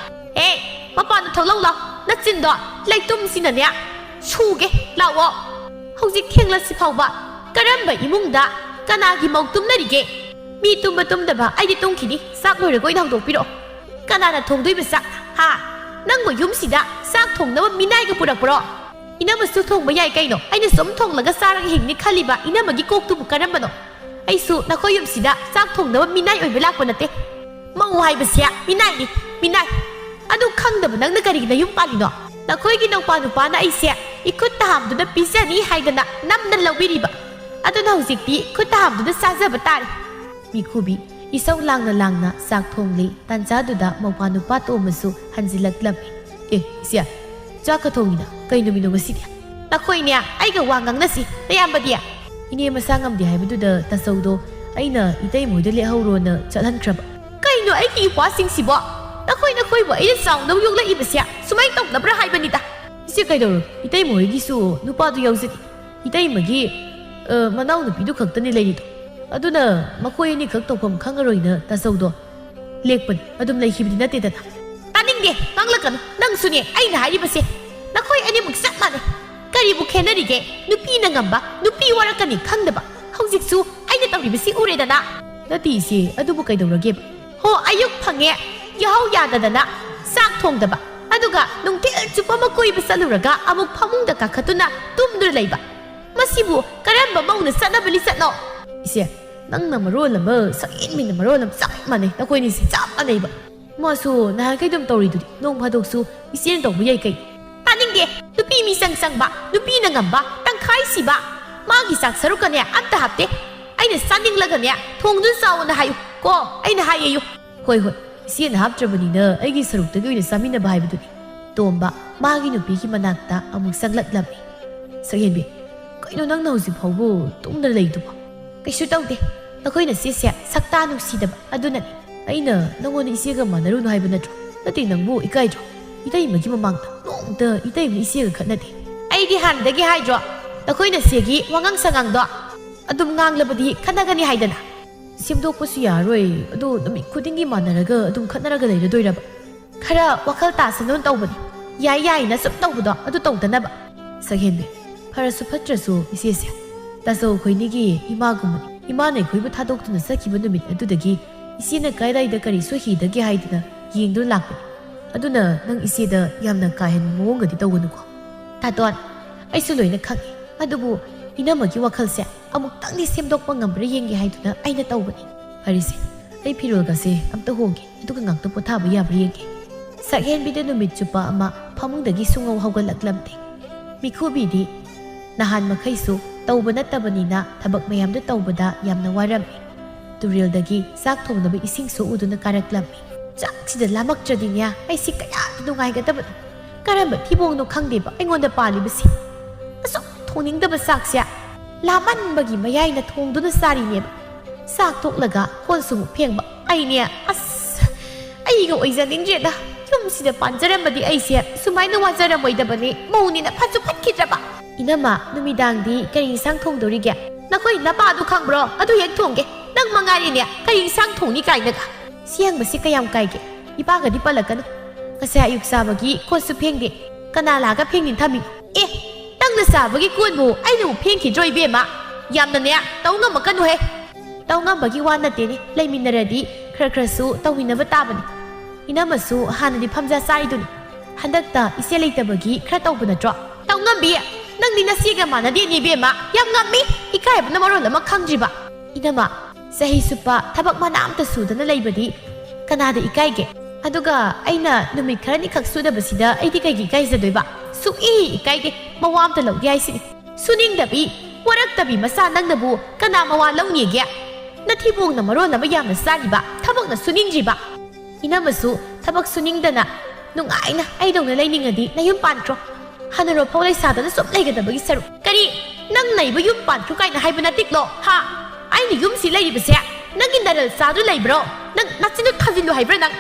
ꯑꯦ, ꯃꯄꯥꯟꯗ ꯊꯣꯛꯂꯛꯎ ꯂꯥꯎ꯫ ꯅꯆꯤꯟꯗꯣ ꯂꯩꯇꯨꯝꯁꯤꯅꯅꯦ ꯁꯨꯒꯦ꯫ ꯂꯥꯛꯑꯣ꯫ ꯍꯧꯖꯤꯛ ꯊꯦꯡꯂꯁꯤ ꯐꯥꯎꯕ ꯀꯔꯝꯕ ꯏꯃꯨꯡꯗ ꯀꯅꯥꯒꯤ ꯃꯧ ꯇꯨꯝꯅꯔꯤꯒꯦ? ꯃꯤ ꯇꯨꯝꯕ ꯇꯨꯝꯗꯕ ꯑꯩꯗꯤ ꯇꯨꯝꯈꯤꯅꯤ꯫ ꯆꯥꯛ ꯂꯣꯏꯔꯒ ꯑꯣꯏꯅ ꯍꯧꯗꯣꯛꯄꯤꯔꯛꯑꯣ꯫ ꯀꯅꯥꯅ ꯊꯣꯡꯗꯣꯏꯕ ꯆꯥꯛ? ꯍꯥ? ꯅꯪꯕꯨ ꯌꯨꯝꯁꯤꯗ ꯆꯥꯛ ꯊꯣꯡꯅꯕ ꯃꯤꯅꯥꯏꯒ ꯄꯨꯔꯛꯄ꯭ꯔꯣ? ꯏꯅꯝꯃꯁꯨ ꯊꯣꯡꯕ ꯌꯥꯏ ꯀꯩꯅꯣ꯫ ꯑꯩꯅ ꯁꯨꯝ ꯊꯣꯡꯂꯒ ꯆꯥꯔꯒ ꯍꯤꯡꯅꯤ ꯈꯜꯂꯤꯕ ꯏꯅꯝꯃꯒꯤ ꯀꯣꯛꯇꯨꯕꯨ ꯀꯔꯝꯕꯅꯣ? ꯑꯩꯁꯨ ꯅꯈꯣꯏ ꯌꯨꯝꯁꯤꯗ ꯆꯥꯛ ꯊꯣꯡꯅꯕ ꯃꯤꯅꯥꯏ ꯑꯣꯏꯕ ꯂꯥꯛꯄ ꯅꯠꯇꯦ꯫ ꯃꯧ ꯍꯥꯏꯕꯁꯦ ꯃꯤꯅꯥꯏꯅꯤ, ꯃꯤꯅꯥꯏ꯫ ꯑꯗꯨ ꯈꯪꯗꯕ ꯅꯪꯅ ꯀꯔꯤꯒꯤ ꯅꯌꯨꯝ ꯄꯥꯜꯂꯤꯅꯣ? ꯅꯈꯣꯏꯒꯤ ꯅꯧꯄꯥ ꯅꯨꯄꯥꯅ ꯑꯩꯁꯦ ꯏꯈꯨꯠ ꯇꯍꯥꯝꯗꯨꯅ ꯄꯤꯖꯅꯤ ꯍꯥꯏꯗꯅ ꯅꯝꯗꯅ ꯂꯧꯕꯤꯔꯤꯕ꯫ ꯑꯗꯨꯅ ꯍꯧꯖꯤꯛꯇꯤ ꯈꯨꯠ ꯍꯥꯝꯗꯨꯅ ꯆꯥꯖꯕ ꯇꯥꯔꯦ꯫ ꯃꯤꯈꯨꯕꯤ ꯏꯁꯧ ꯂꯥꯡꯅ ꯂꯥꯡꯅ ꯆꯥꯛ ꯊꯣꯡꯂꯤ꯫ ꯇꯥꯟꯖꯥꯗꯨꯗ ꯃꯧꯄ꯭ꯋꯥ ꯅꯨꯄꯥ ꯇꯣꯝꯕꯁꯨ ꯍꯟꯖꯤꯜꯂꯛꯂꯝꯃꯤ꯫ "ꯑꯦ, ꯏꯆꯦ, ꯆꯥꯛꯀ ꯊꯣꯡꯉꯤꯅ? ꯀꯩ ꯅꯨꯃꯤꯠꯅꯣ ꯉꯁꯤꯗꯤ?" "ꯅꯈꯣꯏꯅꯦ ꯑꯩꯒ ꯋꯥ ꯉꯥꯡꯅꯁꯤ, ꯅꯌꯥꯝꯕꯗꯤ?" "ꯏꯅꯦ ꯃꯁꯥ ꯉꯝꯗꯦ ꯍꯥꯏꯕꯗꯨꯗ ꯇꯥꯆꯧꯗꯣ ꯑꯩꯅ ꯏꯇꯩꯃ ꯍꯣꯏꯗ ꯂꯦꯛꯍꯧꯔꯣꯅ ꯆꯠꯍꯟꯈ꯭ꯔꯕ꯫" "ꯀꯩꯅꯣ ꯑꯩꯒꯤ ꯏꯄ꯭ꯋꯥꯁꯤꯡꯁꯤꯕꯣ? ꯅꯈꯣꯏ ꯅꯈꯣꯏꯕꯨ ꯑꯩꯅ ꯆꯥꯎꯅꯕ ꯌꯣꯛꯂꯛꯏꯕꯁꯦ ꯁꯨꯃꯥꯏꯅ ꯇꯧꯅꯕ꯭ꯔꯥ ꯍꯥꯏꯕꯅꯤꯗ?" "ꯏꯆꯦ, ꯀꯩꯗꯧꯔꯒꯦ? ꯏꯇꯩꯃ ꯍꯣꯏꯒꯤꯁꯨ ꯅꯨꯄꯥꯗꯨ ꯌꯥꯎꯖꯔꯤ꯫ ꯏꯇꯩꯃꯒꯤ, ꯑ, ꯃꯅꯥꯎꯅꯨꯄꯤꯗꯨ ꯈꯛꯇꯅꯤ ꯂꯩꯔꯤꯗꯣ꯫ ꯑꯗꯨꯅ ꯃꯈꯣꯏ ꯑꯅꯤꯈꯛ ꯇꯧꯐꯝ ꯈꯪꯉꯔꯣꯏꯅ ꯇꯥꯆꯧꯗꯣ ꯂꯦꯛꯄꯅꯤ꯫ ꯑꯗꯨꯝ ꯂꯩꯈꯤꯕꯗꯤ ꯅꯠꯇꯦꯗꯅ꯫" "ꯇꯥꯅꯤꯡꯗꯦ, ꯉꯥꯡꯂꯛꯀꯅꯨ꯫ ꯅꯪꯁꯨꯅꯦ ꯑꯩꯅ ꯍꯥꯏꯔꯤꯕꯁꯦ꯫ ꯅꯈꯣꯏ ꯑꯅꯤꯃꯛ ꯆꯞ ꯃꯥꯟꯅꯩ꯫ ꯀꯔꯤꯕꯨ ꯈꯦꯠꯅꯔꯤꯒꯦ? ꯅꯨꯄꯤꯅ ꯉꯝꯕ, ꯅꯨꯄꯤ ꯋꯥꯔꯛꯀꯅꯤ ꯈꯪꯗꯕ꯫ ꯍꯧꯖꯤꯛꯁꯨ ꯑꯩꯅ ꯇꯧꯔꯤꯕꯁꯤ ꯎꯔꯦꯗꯅ꯫" "ꯅꯠꯇꯦ ꯏꯆꯦ, ꯑꯗꯨꯕꯨ ꯀꯩꯗꯧꯔꯒꯦꯕ?" "ꯍꯣ, ꯑꯌꯨꯛ ꯐꯪꯉꯦ, ꯌꯥꯍꯧ ꯌꯥꯗꯗꯅ ꯆꯥꯛ ꯊꯣꯡꯗꯕ꯫ ꯑꯗꯨꯒ ꯅꯨꯡꯊꯤꯜ ꯆꯨꯞꯄ ꯑꯃ ꯀꯣꯏꯕ ꯆꯠꯂꯨꯔꯒ ꯑꯃꯨꯛ ꯐꯃꯨꯡꯗ ꯀꯥꯈꯠꯇꯨꯅ ꯇꯨꯝꯗꯨꯅ ꯂꯩꯕ꯫ ꯃꯁꯤꯕꯨ ꯀꯔꯝꯕ ꯃꯧꯅ ꯆꯠꯅꯕ ꯂꯤꯆꯠꯅꯣ?" "ꯏꯆꯦ, ꯅꯪꯅ ꯃꯔꯣꯜ ꯑꯃ, ꯁꯛꯍꯦꯟꯕꯤꯅ ꯃꯔꯣꯜ ꯑꯃ, ꯆꯞ ꯃꯥꯟꯅꯩ, ꯅꯈꯣꯏꯅꯤꯁꯦ ꯆꯞ ꯃꯥꯟꯅꯩꯕ꯫ ꯃꯥꯁꯨ ꯅꯍꯥꯟꯈꯩ ꯑꯗꯨꯝ ꯇꯧꯔꯤꯗꯨꯗꯤ, ꯅꯣꯡ ꯐꯥꯗꯣꯛꯁꯨ ꯏꯆꯦꯅ ꯇꯧꯕ ꯌꯥꯏ ꯀꯩꯅꯣ꯫" "ꯇꯥꯅꯤꯡꯗꯦ꯫ ꯅꯨꯄꯤ ꯃꯤꯆꯪ ꯆꯪꯕ, ꯅꯨꯄꯤꯅ ꯉꯝꯕ, ꯇꯪꯈꯥꯏ ꯁꯤꯕ꯫ ꯃꯥꯒꯤ ꯆꯥꯛ ꯁꯔꯨꯛꯀꯅꯦ ꯑꯝꯇ ꯍꯥꯞꯇꯦ꯫ ꯑꯩꯅ ꯆꯥꯅꯤꯡꯂꯒꯅꯦ ꯊꯣꯡꯗꯨꯅ ꯆꯥꯎꯅ ꯍꯥꯏꯌꯨ ꯀꯣ, ꯑꯩꯅ ꯍꯥꯏꯌꯦꯌꯨ꯫" "ꯍꯣꯏ, ꯍꯣꯏ, ꯏꯆꯦꯅ ꯍꯥꯞꯇ꯭ꯔꯕꯅꯤꯅ ꯑꯩꯒꯤ ꯁꯔꯨꯛꯇꯒꯤ ꯑꯣꯏꯅ ꯆꯥꯃꯤꯟꯅꯕ ꯍꯥꯏꯕꯗꯨꯅꯤ꯫" ꯇꯣꯝꯕ ꯃꯥꯒꯤ ꯅꯨꯄꯤꯒꯤ ꯃꯅꯥꯛꯇ ꯑꯃꯨꯛ ꯆꯪꯂꯛꯂꯝꯃꯤ꯫ "ꯁꯛꯍꯦꯟꯕꯤ, ꯀꯩꯅꯣ ꯅꯪꯅ ꯍꯧꯖꯤꯛ ꯐꯥꯎꯕ ꯇꯨꯝꯗꯅ ꯂꯩꯗꯨꯕꯣ?" "ꯀꯩꯁꯨ ꯇꯧꯗꯦ꯫ ꯅꯈꯣꯏ ꯅꯆꯦꯁꯦ ꯁꯛꯇꯥ ꯅꯨꯡꯁꯤꯗꯕ ꯑꯗꯨꯅꯅꯤ꯫" "ꯑꯩꯅ ꯅꯪꯉꯣꯟꯗ ꯏꯆꯦꯒ ꯃꯥꯟꯅꯔꯨꯅꯨ ꯍꯥꯏꯕ ꯅꯠꯇ꯭ꯔꯣ? ꯅꯠꯇꯦ, ꯅꯪꯕꯨ ꯏꯀꯥꯏꯗ꯭ꯔꯣ? ꯏꯇꯩꯃꯒꯤ ꯃꯃꯥꯡꯗ ꯅꯣꯡꯃꯇ ꯏꯇꯩꯃ ꯏꯆꯦꯒ ꯈꯠꯅꯗꯦ꯫" "ꯑꯩꯗꯤ ꯍꯥꯟꯅꯗꯒꯤ ꯍꯥꯏꯗ꯭ꯔꯣ, ꯅꯈꯣꯏ ꯅꯆꯦꯒꯤ ꯋꯥꯉꯥꯡ ꯁꯉꯥꯡꯗꯣ? ꯑꯗꯨꯝ ꯉꯥꯡꯂꯕꯗꯤ ꯈꯠꯅꯒꯅꯤ ꯍꯥꯏꯗꯅ꯫" "ꯁꯦꯝꯗꯣꯛꯄꯁꯨ ꯌꯥꯔꯣꯏ꯫ ꯑꯗꯣ ꯅꯨꯃꯤꯠ ꯈꯨꯗꯤꯡꯒꯤ ꯃꯥꯟꯅꯔꯒ ꯑꯗꯨꯝ ꯈꯠꯅꯔꯒ ꯂꯩꯔꯗꯣꯏꯔꯕ?" "ꯈꯔ ꯋꯥꯈꯜ ꯇꯥꯁꯅꯨ ꯇꯧꯕꯅꯤ꯫ ꯌꯥꯏ ꯌꯥꯏꯅ ꯁꯨꯝ ꯇꯧꯕꯗꯣ ꯑꯗꯨ ꯇꯧꯗꯅꯕ꯫" "ꯁꯛꯍꯦꯟꯕꯤ, ꯐꯔꯁꯨ ꯐꯠꯇ꯭ꯔꯁꯨ ꯏꯆꯦꯁꯦ, ꯇꯥꯆꯧ ꯑꯩꯈꯣꯏꯅꯤꯒꯤ ꯏꯃꯥꯒꯨꯝꯕꯅꯤ꯫ ꯏꯃꯥꯅ ꯑꯩꯈꯣꯏꯕꯨ ꯊꯥꯗꯣꯛꯇꯨꯅ ꯆꯠꯈꯤꯕ ꯅꯨꯃꯤꯠ ꯑꯗꯨꯗꯒꯤ ꯏꯆꯦꯅ ꯀꯗꯥꯏꯗ ꯀꯔꯤ ꯁꯣꯏꯈꯤꯗꯒꯦ ꯍꯥꯏꯗꯨꯅ ꯌꯦꯡꯗꯨꯅ ꯂꯥꯛꯄꯅꯤ꯫ ꯑꯗꯨꯅ ꯅꯪ ꯏꯆꯦꯗ ꯌꯥꯝꯅ ꯀꯥ ꯍꯦꯟꯕ ꯃꯑꯣꯡꯒꯗꯤ ꯇꯧꯒꯅꯨꯀꯣ꯫" "ꯇꯥꯇꯣꯟ, ꯑꯩꯁꯨ ꯂꯣꯏꯅ ꯈꯪꯉꯤ꯫ ꯑꯗꯨꯕꯨ ꯏꯅꯝꯃꯒꯤ ꯋꯥꯈꯜꯁꯦ ꯑꯃꯨꯛꯇꯪꯗꯤ ꯁꯦꯝꯗꯣꯛꯄ ꯉꯝꯕ꯭ꯔꯥ ꯌꯦꯡꯒꯦ ꯍꯥꯏꯗꯨꯅ ꯑꯩꯅ ꯇꯧꯕꯅꯤ꯫" "ꯐꯔꯦꯁꯦ, ꯑꯩ ꯐꯤꯔꯣꯜꯒꯁꯦ ꯑꯝꯇ ꯍꯣꯡꯒꯦ, ꯑꯗꯨꯒ ꯉꯥꯛꯇ ꯄꯣꯊꯥꯕ ꯌꯥꯕ꯭ꯔꯥ ꯌꯦꯡꯒꯦ꯫" ꯁꯛꯍꯦꯟꯕꯤꯗ ꯅꯨꯃꯤꯠ ꯆꯨꯞꯄ ꯑꯃ ꯐꯃꯨꯡꯗꯒꯤ ꯁꯨꯡꯍꯧ ꯍꯧꯒꯠꯂꯛꯂꯝꯗꯦ꯫ ꯃꯤꯈꯨꯕꯤꯗꯤ ꯅꯍꯥꯟ ꯃꯈꯩꯁꯨ ꯇꯧꯕ ꯅꯠꯇꯕꯅꯤꯅ ꯊꯕꯛ ꯃꯌꯥꯝꯗꯨ ꯇꯧꯕꯗ ꯌꯥꯝꯅ ꯋꯥꯔꯝꯃꯤ꯫ ꯇꯨꯔꯦꯜꯗꯒꯤ ꯆꯥꯛ ꯊꯣꯡꯅꯕ ꯏꯁꯤꯡ ꯁꯣꯛꯎꯗꯨꯅ ꯀꯥꯔꯛꯂꯝꯃꯤ꯫ ꯆꯥꯛꯁꯤꯗ ꯂꯥꯝꯃꯛꯇ꯭ꯔꯗꯤꯅꯦ ꯑꯩꯁꯤ ꯀꯌꯥꯗꯤ ꯅꯨꯡꯉꯥꯏꯒꯗꯕꯅꯣ꯫ ꯀꯔꯝꯕ ꯊꯤꯕꯣꯡꯅꯣ ꯈꯪꯗꯦꯕ ꯑꯩꯉꯣꯟꯗ ꯄꯥꯜꯂꯤꯕꯁꯤ꯫ ꯑꯁꯨꯛ ꯊꯣꯡꯅꯤꯡꯗꯕ ꯆꯥꯛꯁꯦ ꯂꯥꯝꯃꯟꯕꯒꯤ ꯃꯌꯥꯏꯅ ꯊꯣꯡꯗꯨꯅ ꯆꯥꯔꯤꯅꯦꯕ꯫ ꯆꯥꯛ ꯇꯣꯛꯂꯒ ꯀꯣꯟꯁꯨ ꯑꯃꯨꯛ ꯐꯦꯡꯕ꯫ ꯑꯩꯅꯦ, ꯑꯁ, ꯑꯩꯒ ꯑꯣꯏꯖꯅꯤꯡꯗ꯭ꯔꯦꯗ꯫ ꯌꯨꯝꯁꯤꯗ ꯄꯥꯟꯖꯔꯝꯕꯗꯤ ꯑꯩꯁꯦ ꯁꯨꯃꯥꯏꯅ ꯋꯥꯖꯔꯝꯃꯣꯏꯗꯕꯅꯤ꯫ ꯃꯧꯅꯤꯅ ꯐꯠꯁꯨ ꯐꯠꯈꯤꯗ꯭ꯔꯕ꯫ ꯏꯅꯝꯃ, ꯅꯨꯃꯤꯗꯥꯡꯗꯤ ꯀꯔꯤ ꯏꯟꯁꯥꯡ ꯊꯣꯡꯗꯣꯔꯤꯒꯦ? ꯅꯈꯣꯏ ꯅꯄꯥꯗꯨ ꯈꯪꯕ꯭ꯔꯣ? ꯑꯗꯨ ꯍꯦꯛ ꯊꯣꯡꯒꯦ꯫ ꯅꯪ ꯃꯉꯥꯏꯔꯦꯅꯦ ꯀꯔꯤ ꯏꯟꯁꯥꯡ ꯊꯣꯡꯅꯤ ꯀꯥꯏꯅꯒ꯫ ꯁꯤ ꯍꯪꯕꯁꯤ ꯀꯌꯥꯝ ꯀꯥꯏꯒꯦ? ꯏꯄꯥꯒꯗꯤ ꯄꯜꯂꯛꯀꯅꯨ꯫ ꯉꯁꯥꯏ ꯑꯌꯨꯛ ꯆꯥꯕꯒꯤ ꯀꯣꯟꯁꯨ ꯐꯦꯡꯗꯦ꯫ ꯀꯅꯥ ꯂꯥꯛꯑꯒ ꯐꯦꯡꯅꯤ ꯊꯝꯃꯤ? ꯑꯦ, ꯅꯪꯅ ꯆꯥꯕꯒꯤ ꯀꯣꯟꯕꯨ ꯑꯩꯅꯕꯨ ꯐꯦꯡꯈꯤꯗ꯭ꯔꯣ ꯏꯕꯦꯝꯃ? ꯌꯥꯝꯅꯅꯦ ꯇꯧ ꯉꯝꯃꯛꯀꯅꯨꯍꯦ꯫ ꯇꯧ ꯉꯝꯕꯒꯤ ꯋꯥ ꯅꯠꯇꯦꯅꯦ, ꯂꯩꯃꯤꯟꯅꯔꯗꯤ ꯈꯔ ꯈꯔꯁꯨ ꯇꯧꯃꯤꯟꯅꯕ ꯇꯥꯕꯅꯤ꯫ ꯏꯅꯝꯃꯁꯨ ꯍꯥꯟꯅꯗꯤ ꯐꯝꯖꯥ ꯆꯥꯔꯤꯗꯨꯅꯤ꯫ ꯍꯟꯗꯛꯇ ꯏꯆꯦ ꯂꯩꯇꯕꯒꯤ ꯈꯔ ꯇꯧꯕ ꯅꯠꯇ꯭ꯔꯣ? ꯇꯧꯉꯝꯕꯤ, ꯅꯪꯗꯤ ꯅꯆꯦꯒ ꯃꯥꯟꯅꯗꯦꯅꯦ ꯏꯕꯦꯝꯃ꯫ ꯌꯥꯝ ꯉꯝꯃꯤ, ꯏꯀꯥꯏꯕꯅ ꯃꯔꯣꯜ ꯑꯃ ꯈꯪꯗ꯭ꯔꯤꯕ꯫ ꯏꯅꯝꯃ, ꯆꯍꯤ ꯆꯨꯞꯄ ꯊꯕꯛ ꯃꯅꯥ ꯑꯝꯇ ꯁꯨꯗꯅ ꯂꯩꯕꯗꯤ ꯀꯅꯥꯗ ꯏꯀꯥꯏꯒꯦ? ꯑꯗꯨꯒ ꯑꯩꯅ ꯅꯨꯃꯤꯠ ꯈꯔꯅꯤꯈꯛ ꯁꯨꯗꯕꯁꯤꯗ ꯑꯩꯗꯤ ꯀꯩꯒꯤ ꯏꯀꯥꯏꯖꯗꯣꯏꯕ? ꯁꯨꯛꯏ ꯏꯀꯥꯏꯗꯦ, ꯃꯋꯥ ꯑꯝꯇ ꯂꯧꯗꯦ ꯍꯥꯏꯁꯤꯅꯤ꯫ ꯁꯨꯅꯤꯡꯗꯕꯤ, ꯋꯥꯔꯛꯇꯕꯤ ꯃꯆꯥ ꯅꯪꯅꯕꯨ ꯀꯅꯥ ꯃꯋꯥ ꯂꯧꯅꯤꯒꯦ? ꯅꯊꯤꯕꯣꯡꯅ ꯃꯔꯣꯟ ꯑꯃ ꯌꯥꯝꯅ ꯆꯥꯔꯤꯕ, ꯊꯕꯛꯅ ꯁꯨꯅꯤꯡꯗ꯭ꯔꯤꯕ꯫ ꯏꯅꯝꯃꯁꯨ ꯊꯕꯛ ꯁꯨꯅꯤꯡꯗꯅ ꯅꯨꯡꯉꯥꯏꯅ ꯑꯩꯗꯧꯅ ꯂꯩꯅꯤꯡꯉꯗꯤ ꯅꯌꯨꯝ ꯄꯥꯟꯈ꯭ꯔꯣ꯫ ꯍꯅꯨꯔꯐꯥꯎ ꯂꯩꯁꯥꯗꯅ ꯁꯨꯝ ꯂꯩꯒꯗꯕꯒꯤ ꯁꯔꯨꯛ꯫ ꯀꯔꯤ? ꯅꯪ ꯅꯩꯕ ꯌꯨꯝ ꯄꯥꯟꯈ꯭ꯔꯣ ꯀꯥꯏꯅ ꯍꯥꯏꯕ ꯅꯠꯇꯦꯀꯣ, ꯍꯥ? ꯑꯩꯅ ꯌꯨꯝꯁꯤ ꯂꯩꯔꯤꯕꯁꯦ ꯅꯪꯒꯤ ꯅꯔꯜ ꯆꯥꯗꯨ ꯂꯩꯕ꯭ꯔꯣ? ꯅꯪ ꯅꯆꯤꯟꯗꯨ ꯊꯥꯖꯤꯜꯂꯨ ꯍꯥꯏꯕ꯭ꯔꯥ ꯅꯪ?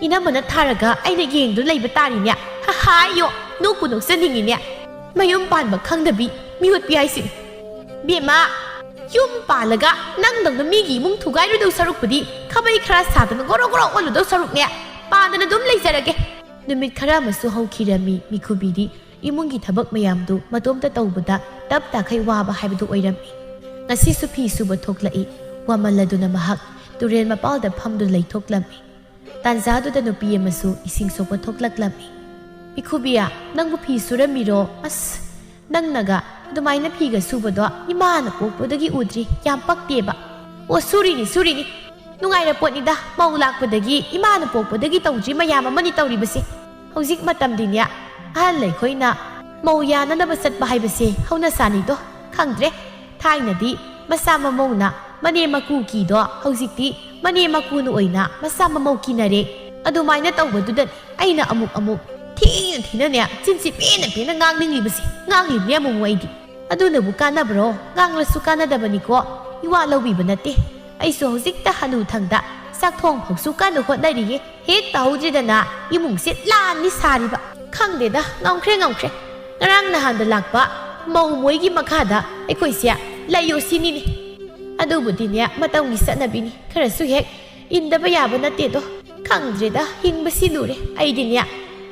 ꯏꯅꯝꯃꯅ ꯊꯥꯔꯒ ꯑꯩꯅ ꯌꯦꯡꯗꯨꯅ ꯂꯩꯕ ꯇꯥꯔꯤꯅꯦ꯫ ꯍꯥ ꯍꯥ, ꯑꯌꯣ, ꯅꯣꯛꯄꯨ ꯅꯣꯛꯆꯅꯤꯡꯉꯤꯅꯦ꯫ ꯃꯌꯨꯝ ꯄꯥꯟꯕ ꯈꯪꯗꯕꯤ ꯃꯤꯑꯣꯠꯄꯤ ꯍꯥꯏꯁꯤꯅꯤ꯫ ꯕꯦꯝꯃ, ꯌꯨꯝ ꯄꯥꯜꯂꯒ ꯅꯪꯗꯧꯅ ꯃꯤꯒꯤ ꯏꯃꯨꯡ ꯊꯨꯒꯥꯏꯔꯨꯗꯧ ꯁꯔꯨꯛꯄꯨꯗꯤ ꯈꯥꯕꯩ ꯈꯔ ꯁꯥꯗꯅ ꯒꯣꯔꯣ ꯒꯣꯔꯣ ꯑꯣꯜꯂꯨꯗꯧ ꯁꯔꯨꯛꯅꯦ, ꯄꯥꯟꯗꯅ ꯑꯗꯨꯝ ꯂꯩꯖꯔꯒꯦ꯫ ꯅꯨꯃꯤꯠ ꯈꯔ ꯑꯃꯁꯨ ꯍꯧꯈꯤꯔꯝꯃꯤ꯫ ꯃꯤꯈꯨꯕꯤꯗꯤ ꯏꯃꯨꯡꯒꯤ ꯊꯕꯛ ꯃꯌꯥꯝꯗꯨ ꯃꯇꯣꯝꯇ ꯇꯧꯕꯗ ꯇꯞ ꯇꯥꯈꯩ ꯋꯥꯕ ꯍꯥꯏꯕꯗꯨ ꯑꯣꯏꯔꯝꯃꯤ꯫ ꯉꯁꯤꯁꯨ ꯐꯤ ꯁꯨꯕ ꯊꯣꯛꯂꯛꯏ꯫ ꯋꯥꯃꯜꯂꯗꯨꯅ ꯃꯍꯥꯛ ꯇꯨꯔꯦꯜ ꯃꯄꯥꯜꯗ ꯐꯝꯗꯨꯅ ꯂꯩꯊꯣꯛꯂꯝꯃꯤ꯫ ꯇꯥꯟꯖꯥꯗꯨꯗ ꯅꯨꯄꯤ ꯑꯃꯁꯨ ꯏꯁꯤꯡ ꯁꯣꯛꯄ ꯊꯣꯛꯂꯛꯂꯝꯃꯤ꯫ "ꯃꯤꯈꯨꯕꯤꯌꯥ, ꯅꯪꯕꯨ ꯐꯤ ꯁꯨꯔꯝꯃꯤꯔꯣ? ꯑꯁ, ꯅꯪꯅꯒ ꯑꯗꯨꯃꯥꯏꯅ ꯐꯤꯒ ꯁꯨꯕꯗꯣ ꯏꯃꯥꯅ ꯄꯣꯛꯄꯗꯒꯤ ꯎꯗ꯭ꯔꯤ꯫ ꯌꯥꯝ ꯄꯛꯇꯦꯕ꯫" "ꯑꯣ, ꯁꯨꯔꯤꯅꯤ, ꯁꯨꯔꯤꯅꯤ꯫ ꯅꯨꯡꯉꯥꯏꯔ ꯄꯣꯠꯅꯤꯗ, ꯃꯧ ꯂꯥꯛꯄꯗꯒꯤ, ꯏꯃꯥꯅ ꯄꯣꯛꯄꯗꯒꯤ ꯇꯧꯗ꯭ꯔꯤ ꯃꯌꯥꯝ ꯑꯃꯅꯤ ꯇꯧꯔꯤꯕꯁꯦ꯫ ꯍꯧꯖꯤꯛ ꯃꯇꯝꯗꯤꯅꯦ, ꯑꯍꯜ ꯑꯩꯈꯣꯏꯅ ꯃꯧ ꯌꯥꯅꯅꯕ ꯆꯠꯄ ꯍꯥꯏꯕꯁꯦ ꯍꯧꯅꯁꯥꯅꯤꯗꯣ꯫ ꯈꯪꯗ꯭ꯔꯦ, ꯊꯥꯏꯅꯗꯤ ꯃꯆꯥ ꯃꯃꯧꯅ ꯃꯅꯦꯝ ꯃꯀꯨ ꯀꯤꯗꯣ, ꯍꯧꯖꯤꯛꯇꯤ ꯃꯅꯦꯝ ꯃꯀꯨꯅ ꯑꯣꯏꯅ ꯃꯆꯥ ꯃꯃꯧ ꯀꯤꯅꯔꯦ꯫ ꯑꯗꯨꯃꯥꯏꯅ ꯇꯧꯕꯗꯨꯗ ꯑꯩꯅ ꯑꯃꯨꯛ ꯑꯃꯨꯛ ꯊꯤꯅ ꯊꯤꯅꯅꯦ, ꯆꯤꯟꯁꯤ ꯄꯦꯟꯅ ꯄꯦꯟꯅ ꯉꯥꯡꯅꯤꯡꯂꯤꯕꯁꯤ, ꯉꯥꯡꯂꯤꯕꯅꯦ ꯑꯃꯨꯛ ꯑꯩꯗꯤ꯫ ꯑꯗꯨꯅꯕꯨ ꯀꯥꯟꯅꯕ꯭ꯔꯣ? ꯉꯥꯡꯂꯁꯨ ꯀꯥꯟꯅꯗꯕꯅꯤꯀꯣ, ꯏꯋꯥ ꯂꯧꯕꯤꯕ ꯅꯠꯇꯦ꯫ ꯑꯩꯁꯨ ꯍꯧꯖꯤꯛꯇ ꯍꯅꯨꯊꯪꯗ ꯆꯥꯛ ꯊꯣꯡ ꯐꯥꯎꯁꯨ ꯀꯟꯅ ꯍꯣꯠꯅꯔꯤꯌꯦ꯫ ꯍꯦꯛ ꯇꯧꯍꯧꯗ꯭ꯔꯦꯗꯅ ꯏꯃꯨꯡꯁꯦ ꯂꯥꯟꯅꯤ ꯁꯥꯔꯤꯕ꯫ ꯈꯪꯗꯦꯗ, ꯉꯝꯈ꯭ꯔꯦ ꯉꯝꯈ꯭ꯔꯦ꯫ ꯉꯔꯥꯡ ꯅꯍꯥꯟꯗ ꯂꯥꯛꯄ ꯃꯧ ꯃꯣꯏꯒꯤ ꯃꯈꯥꯗ ꯑꯩꯈꯣꯏꯁꯦ ꯂꯩꯌꯣ ꯁꯤꯅꯤꯅꯦ꯫ ꯑꯗꯨꯕꯨꯗꯤꯅꯦ, ꯃꯇꯝꯒꯤ ꯆꯠꯅꯕꯤꯅꯤ, ꯈꯔꯁꯨ ꯍꯦꯛ ꯏꯟꯗꯕ ꯌꯥꯕ ꯅꯠꯇꯦꯗꯣ꯫ ꯈꯪꯗ꯭ꯔꯦꯗ, ꯍꯤꯡꯕꯁꯤ ꯂꯨꯔꯦ꯫ ꯑꯩꯗꯤꯅꯦ,